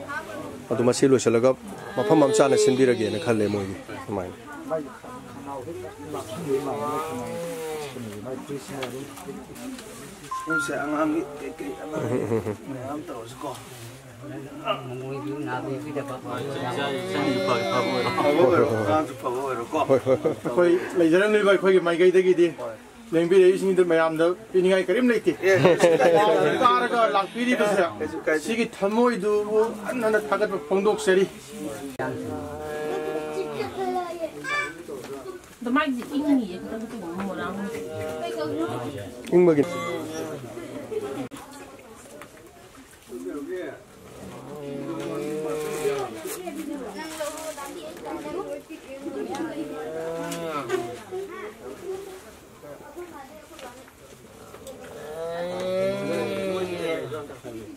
ꯑꯗꯨ ꯃꯁꯤ ꯂꯣꯏꯁꯤꯜꯂꯒ ꯃꯐꯝ ꯑꯃ ꯆꯥꯅ ꯁꯤꯟꯕꯤꯔꯒꯦꯅ ꯈꯜꯂꯦ ꯃꯣꯏꯒꯤ ꯑꯗꯨꯃꯥꯏꯅ꯫ ꯃꯣꯏꯁꯦ ꯑꯉꯥꯡꯒꯤ ꯀꯩꯀꯩ ꯑꯉꯥꯡꯒꯤ ꯃꯌꯥꯝ ꯇꯧꯔꯁꯤꯀꯣ꯫ ꯐꯕ ꯑꯣꯏꯔꯣ, ꯑꯉꯥꯡꯁꯨ ꯐꯕ ꯑꯣꯏꯔꯣꯀꯣ꯫ ꯍꯣꯏ, ꯍꯣꯏ, ꯍꯣꯏ꯫ ꯑꯩꯈꯣꯏ ꯂꯩꯖꯔꯝꯂꯤꯕ ꯑꯩꯈꯣꯏꯒꯤ ꯃꯥꯏꯀꯩꯗꯒꯤꯗꯤ ꯂꯦꯡꯕꯤꯔꯛꯏꯁꯤꯡꯗꯨ ꯃꯌꯥꯝꯗ ꯄꯤꯅꯤꯡꯉꯥꯏ ꯀꯔꯤꯝ ꯂꯩꯇꯦ꯫ ꯀꯥꯔꯒ ꯂꯥꯛꯄꯤꯔꯤꯕꯁꯦ ꯀꯩꯁꯨ ꯀꯥꯏꯗꯦ꯫ ꯁꯤꯒꯤ ꯊꯃꯣꯏꯗꯨꯕꯨ ꯍꯟꯅ ꯍꯟꯅ ꯊꯥꯒꯠꯄ ꯐꯣꯡꯗꯣꯛꯆꯔꯤ꯫ ꯑꯗꯣ ꯃꯥꯒꯤꯁꯦ ꯏꯪꯉꯤꯌꯦ, ꯈꯤꯇꯪ ꯀꯩꯅꯣ ꯃꯣꯔꯥ ꯑꯃ꯫ ꯏꯪꯕꯒꯤ꯫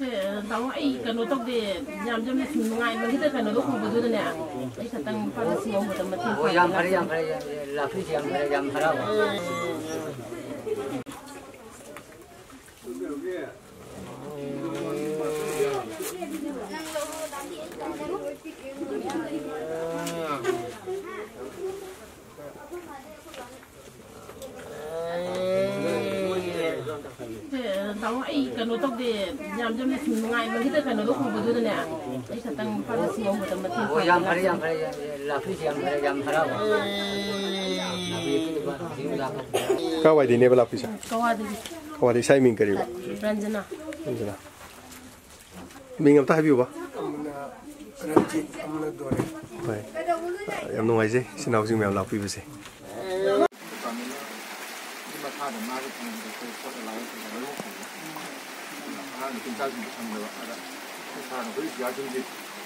ꯑꯦ, ꯇꯥꯃꯣ, ꯑꯩ ꯀꯩꯅꯣ ꯇꯧꯗꯦ, ꯌꯥꯝ ꯌꯥꯝꯅ ꯁꯨꯝ ꯅꯨꯡꯉꯥꯏꯃꯟꯈꯤꯗ ꯀꯩꯅꯣꯗꯣ ꯎꯕꯗꯨꯗꯅꯦ, ꯑꯩ ꯈꯛꯇꯪ ꯂꯨꯄꯥ ꯂꯤꯁꯤꯡ ꯑꯍꯨꯝ ꯈꯛꯇꯪ ꯃꯇꯦꯡ ꯑꯣ, ꯌꯥꯝ ꯐꯔꯦ, ꯌꯥꯝ ꯄꯥꯡꯕꯤꯔꯛꯑꯣ꯫ ꯐꯔꯦ, ꯌꯥꯝ ꯐꯔꯦ, ꯂꯥꯛꯄꯤꯔꯤꯁꯤ ꯌꯥꯝ ꯐꯔꯦ, ꯌꯥꯝ ꯍꯔꯥꯎꯕ꯫ ꯑꯩ ꯀꯩꯅꯣ ꯇꯧꯗꯦ, ꯌꯥꯝ ꯌꯥꯝꯅ ꯁꯨꯝ ꯅꯨꯡꯉꯥꯏꯃꯟꯈꯤꯗ ꯀꯩꯅꯣꯗꯣ ꯎꯕꯗꯨꯗꯅꯦ, ꯑꯩ ꯈꯛꯇꯪ ꯂꯨꯄꯥ ꯂꯤꯁꯤꯡ ꯑꯍꯨꯝ ꯈꯛꯇꯪ ꯃꯇꯦꯡ ꯑꯣ, ꯌꯥꯝ ꯐꯔꯦ, ꯌꯥꯝ ꯐꯔꯦ, ꯌꯥꯝ ꯐꯔꯦ꯫ ꯂꯥꯛꯄꯤꯁꯤ ꯌꯥꯝ ꯐꯔꯦ, ꯌꯥꯝ ꯍꯔꯥꯎꯕ꯫ ꯂꯥꯛꯄꯤꯁꯤ ꯌꯥꯝ ꯐꯔꯦ꯫ ꯀꯥꯏꯋꯥꯏꯗꯩꯅꯦꯕ ꯂꯥꯛꯄꯤꯁꯦ? ꯀꯋꯥꯗꯒꯤ꯫ ꯀꯋꯥꯗ ꯏꯁꯥ ꯏꯃꯤꯡ ꯀꯔꯤꯕ? ꯔꯟꯖꯅꯥ꯫ ꯔꯟꯖꯅꯥ꯫ ꯃꯤꯡ ꯑꯝꯇ ꯍꯥꯏꯕꯤꯌꯨꯕ꯫ ꯑꯃꯅ ꯔꯟꯖꯤꯠ, ꯑꯃꯅ ꯗꯣꯔꯦꯟ꯫ ꯍꯣꯏ꯫ ꯌꯥꯝ ꯅꯨꯡꯉꯥꯏꯖꯩ ꯏꯆꯤꯟ ꯏꯅꯥꯎꯁꯤꯡ ꯃꯌꯥꯝ ꯂꯥꯛꯄꯤꯕꯁꯦ꯫ ꯃꯈꯥꯗ ꯃꯥꯒꯤ ꯊꯝꯕꯗ ꯑꯩꯈꯣꯏ ꯄꯣꯠ ꯑꯂꯥꯏ ꯀꯩꯀꯥ ꯂꯣꯏ ꯊꯝꯃꯦ꯫ ꯑꯉꯥꯡ ꯅꯨꯄꯤ ꯃꯆꯥꯁꯤꯡꯗꯤ ꯊꯝꯗꯕ꯫ ꯑꯗ ꯏꯁꯥꯅ ꯑꯩꯈꯣꯏ ꯏꯆꯥꯁꯤꯡꯁꯤ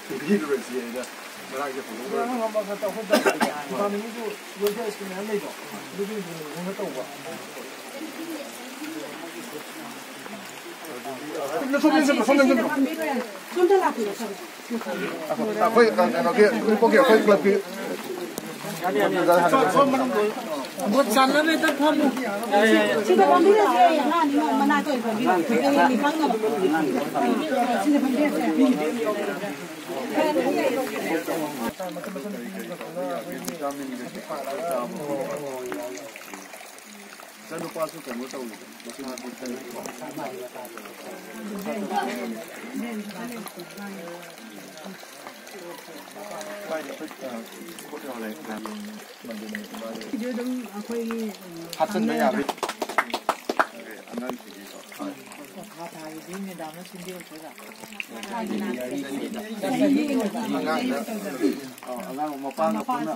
ꯄꯤꯕꯤꯔꯨꯔꯁꯤ ꯍꯥꯏꯅ ꯉꯔꯥꯡꯁꯦ ꯍꯧꯗꯣꯛꯂꯨꯔꯦ꯫ ꯉꯝꯕ ꯈꯔ ꯇꯧ-, ꯑꯩꯈꯣꯏ ꯗꯤꯄꯥꯔꯠꯃꯦꯟꯒꯤꯁꯨ ꯋꯦꯜꯐꯤꯌꯔ ꯁ꯭ꯀꯤꯝ ꯃꯌꯥꯝ ꯂꯩꯗꯣ, ꯑꯗꯨꯒꯤ ꯂꯨꯍꯣꯡꯕ ꯇꯧꯕ꯫ ꯑꯩꯈꯣꯏ ꯀꯩꯅꯣꯒꯤ, ꯎꯔꯤꯄꯣꯛꯀꯤ ꯑꯩꯈꯣꯏ ꯀ꯭ꯂꯕꯀꯤ ꯕꯣꯠ ꯆꯥꯟꯅꯕ ꯍꯦꯛꯇ ꯐꯝꯃꯨ꯫ ꯁꯤꯗ ꯐꯝꯕꯤꯔꯁꯦ, ꯑꯉꯥꯡꯅꯤ ꯃꯅꯥꯛꯇ ꯑꯣꯏꯅ ꯐꯝꯕꯤꯔꯁꯦ꯫ ꯁꯤꯗ ꯐꯝꯕꯤꯔꯁꯦ꯫ ꯏꯆꯥꯅꯨꯄꯥꯁꯨ ꯀꯩꯅꯣ ꯇꯧꯔꯤ, ꯃꯁꯥꯗꯤ ꯈꯔ ꯁ꯭ꯋꯥꯏꯗ ꯑꯩꯈꯣꯏ, ꯑ, ꯄꯣꯠ ꯌꯣꯜꯂꯦ꯫ ꯃꯟꯗꯦ ꯅꯨꯃꯤꯠꯇ ꯃꯥꯁꯦ ꯁꯤꯁꯨ ꯑꯗꯨꯝ ꯑꯩꯈꯣꯏꯒꯤ, ꯑ, ꯍꯥꯞꯆꯤꯟꯕ ꯌꯥꯕ꯭ꯔꯥ? ꯑꯉꯥꯡꯁꯤꯡꯒꯤꯀꯣ꯫ ꯊꯥ ꯊꯥꯒꯤꯗꯤ ꯃꯦꯗꯥꯝꯅ ꯁꯤꯟꯕꯤꯔꯛꯇꯣꯏꯔꯥ? ꯑꯉꯥꯡꯗ, ꯑ, ꯑꯉꯥꯡ ꯃꯄꯥꯒ ꯄꯨꯟꯅ꯫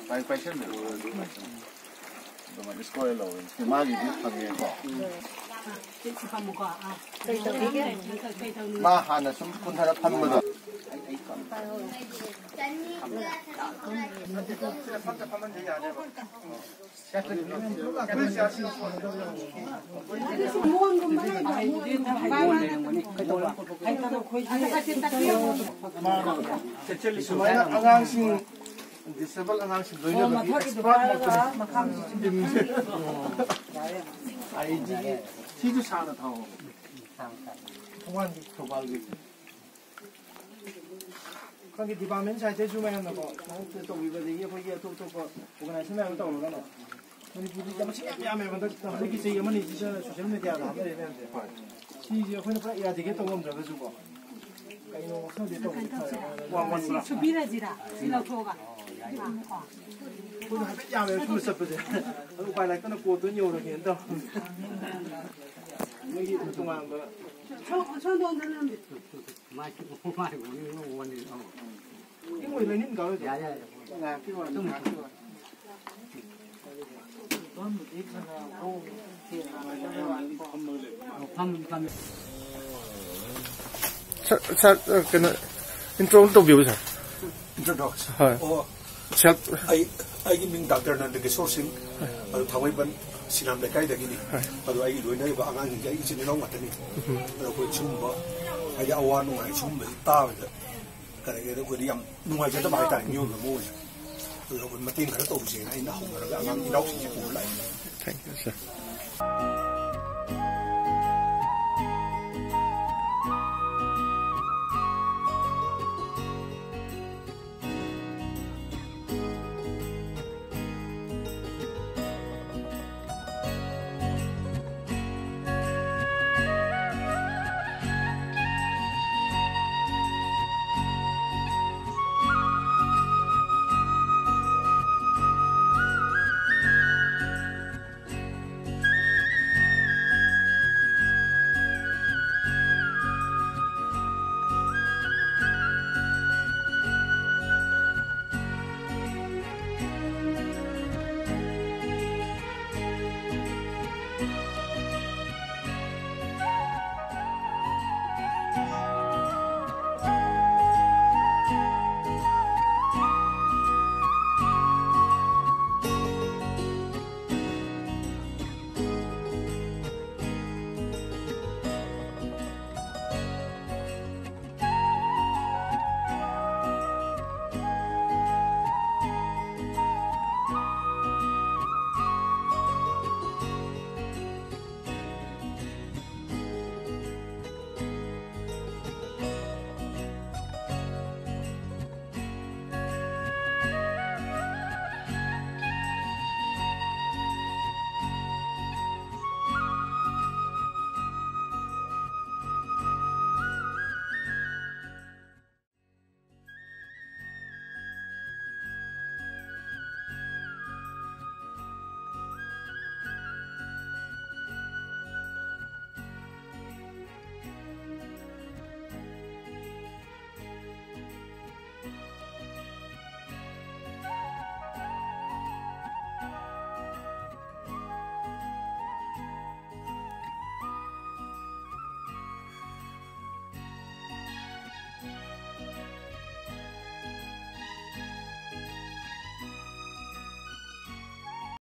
ꯄꯥꯏ-, ꯄꯥꯏꯁꯟꯕꯤꯔꯣ꯫ ꯑꯗꯨꯃꯥꯏꯅ ꯁ꯭ꯀꯣꯌꯔ ꯂꯧꯋꯦ꯫ ꯃꯥꯒꯤꯗꯤ ꯐꯪꯉꯦꯀꯣ꯫ ꯁꯤ ꯐꯝꯃꯨꯀꯣ꯫ ꯑꯥ꯫ ꯀꯩ ꯇꯧꯔꯤꯒꯦ? ꯀꯩ ꯇꯧꯅꯤꯡꯉꯤ? ꯃꯥ ꯍꯥꯟꯅ ꯁꯨꯝ ꯀꯨꯟꯊꯔ ꯐꯝꯕꯗꯣ꯫ ꯁꯨꯃꯥꯏꯅ ꯑꯉꯥꯡꯁꯤꯡ, ꯗꯤꯁꯦꯕꯜ ꯑꯉꯥꯡꯁꯤꯡ ꯂꯣꯏꯅꯕꯒꯤ ꯑꯦꯛꯁꯄꯥꯔꯠ ꯃꯈꯜ ꯇꯤꯝꯁꯦ꯫ ꯑꯩꯗꯤ ꯁꯤꯁꯨ ꯁꯥꯡꯅ ꯊꯥꯎ꯫ ꯊꯧꯕꯥꯜꯒꯤ, ꯊꯧꯕꯥꯜꯒꯤ꯫ ꯑꯩꯈꯣꯏꯒꯤ ꯗꯤꯄꯥꯔꯠꯃꯦꯟ ꯁꯥꯏꯠꯇꯩꯁꯨ ꯃꯌꯥꯝꯅꯀꯣ ꯁꯨꯃꯥꯏꯅ ꯇꯧꯕꯤꯕꯗꯒꯤ ꯑꯩꯈꯣꯏꯒꯤ ꯑꯇꯣꯞ ꯑꯇꯣꯞꯄ ꯑꯣꯔꯒꯅꯥꯏꯖꯦꯁꯟ ꯃꯌꯥꯝ ꯇꯧꯔꯒꯅꯦ, ꯃꯅꯤꯄꯨꯔꯗꯤ ꯌꯥꯝ ꯃꯁꯤꯡ ꯌꯥꯝ ꯌꯥꯝꯃꯦꯕ ꯍꯟꯗꯛ, ꯍꯟꯗꯛꯀꯤ ꯆꯍꯤ ꯑꯃꯅꯤꯁꯤꯗ ꯁꯣꯁꯤꯌꯦꯜ ꯃꯦꯗꯤꯌꯥꯗ ꯍꯥꯞꯅꯔꯦ ꯃꯌꯥꯝꯁꯦ꯫ ꯁꯤꯁꯦ ꯑꯩꯈꯣꯏꯅ ꯄꯨꯔꯥ ꯏꯔꯥꯗꯤꯀꯦꯠ ꯇꯧꯕ ꯉꯝꯗ꯭ꯔꯒꯁꯨꯀꯣ, ꯀꯩꯅꯣ ꯈꯔꯗꯤ ꯇꯧꯕꯗꯤ ꯐꯔꯦ꯫ ꯋꯥꯡꯃꯟꯕ꯭ꯔꯥ? ꯁꯨꯕꯤꯔꯁꯤꯔꯥ? ꯁꯤ ꯂꯧꯊꯣꯛꯑꯒ꯫ ꯑꯩꯈꯣꯏꯅ ꯍꯥꯏꯐꯦꯠ ꯌꯥꯝꯃꯦꯕ ꯁꯨꯝꯕ ꯆꯠꯄꯁꯦ꯫ ꯑꯗꯨ ꯎꯄꯥꯏ ꯂꯩꯇꯅ ꯀꯣꯠꯇ ꯑꯣꯏꯅ ꯌꯧꯔꯒꯦꯅ ꯇꯧꯕꯅꯦ꯫ ꯃꯣꯏꯒꯤ ꯇꯣꯉꯥꯟꯕ ꯁꯣꯝꯗ ꯑꯣꯟꯊꯔꯝꯃꯦ꯫ ꯏꯪ ꯑꯣꯏ ꯂꯩꯅꯤꯟ ꯀꯥꯎꯔꯣꯏꯗ꯭ꯔꯣ? ꯌꯥꯏ, ꯌꯥꯏ, ꯌꯥꯏ꯫ ꯉꯥꯏꯍꯥꯛꯀꯤ ꯋꯥꯅꯤ, ꯉꯥꯏꯍꯥꯛꯀꯤ ꯋꯥꯅꯤ꯫ ꯁꯥꯔ, ꯁꯥꯔ, ꯑ, ꯀꯩꯅꯣ, ꯏꯟꯇ꯭ꯔꯣ ꯑꯝ ꯇꯧꯕꯤꯌꯨ, ꯁꯥꯔ꯫ ꯏꯟꯇ꯭ꯔꯣꯗꯛꯁꯟ꯫ ꯍꯣꯏ꯫ ꯑꯣ, ꯁꯦꯜꯐ ꯑꯩ, ꯑꯩꯒꯤ ꯃꯤꯡ ꯗꯥꯛꯇꯔ ꯅꯟꯗ ꯀꯤꯁꯣꯔ ꯁꯤꯡ, ꯑꯗꯨ ꯊꯥꯡꯃꯩꯕꯟ ꯁꯤꯅꯥꯝ ꯂꯩꯀꯥꯏꯗꯒꯤꯅꯤ꯫ ꯍꯣꯏ꯫ ꯑꯗꯨ ꯑꯩꯒꯤ ꯂꯣꯏꯅꯔꯤꯕ ꯑꯉꯥꯡꯁꯤꯡꯁꯦ ꯑꯩ ꯏꯆꯤꯟ ꯏꯅꯥꯎ ꯉꯥꯛꯇꯅꯤ꯫ ꯎꯝ꯫ ꯑꯗꯣ ꯑꯩꯈꯣꯏ ꯁꯤꯒꯨꯝꯕ, ꯍꯥꯏꯗꯤ, ꯑꯋꯥ ꯅꯨꯡꯉꯥꯏ ꯁꯤꯒꯨꯝꯕꯁꯤ ꯇꯥꯕꯗ ꯀꯔꯤꯒꯤꯅꯣ ꯑꯩꯈꯣꯏꯗꯤ ꯌꯥꯝ ꯅꯨꯡꯉꯥꯏꯖꯗꯕ ꯍꯥꯏꯇꯥꯔꯦ, ꯃꯤꯑꯣꯏꯕ ꯑꯃ ꯑꯣꯏꯅ꯫ ꯑꯗꯨꯗ ꯑꯩꯈꯣꯏ ꯃꯇꯦꯡ ꯈꯔ ꯇꯧꯁꯦꯅ ꯑꯩꯅ ꯍꯧꯅꯔꯒ ꯑꯉꯥꯡ ꯏꯅꯥꯎꯁꯤꯡꯁꯦ ꯄꯨꯔ ꯂꯥꯛꯏ꯫ Thank you, sir.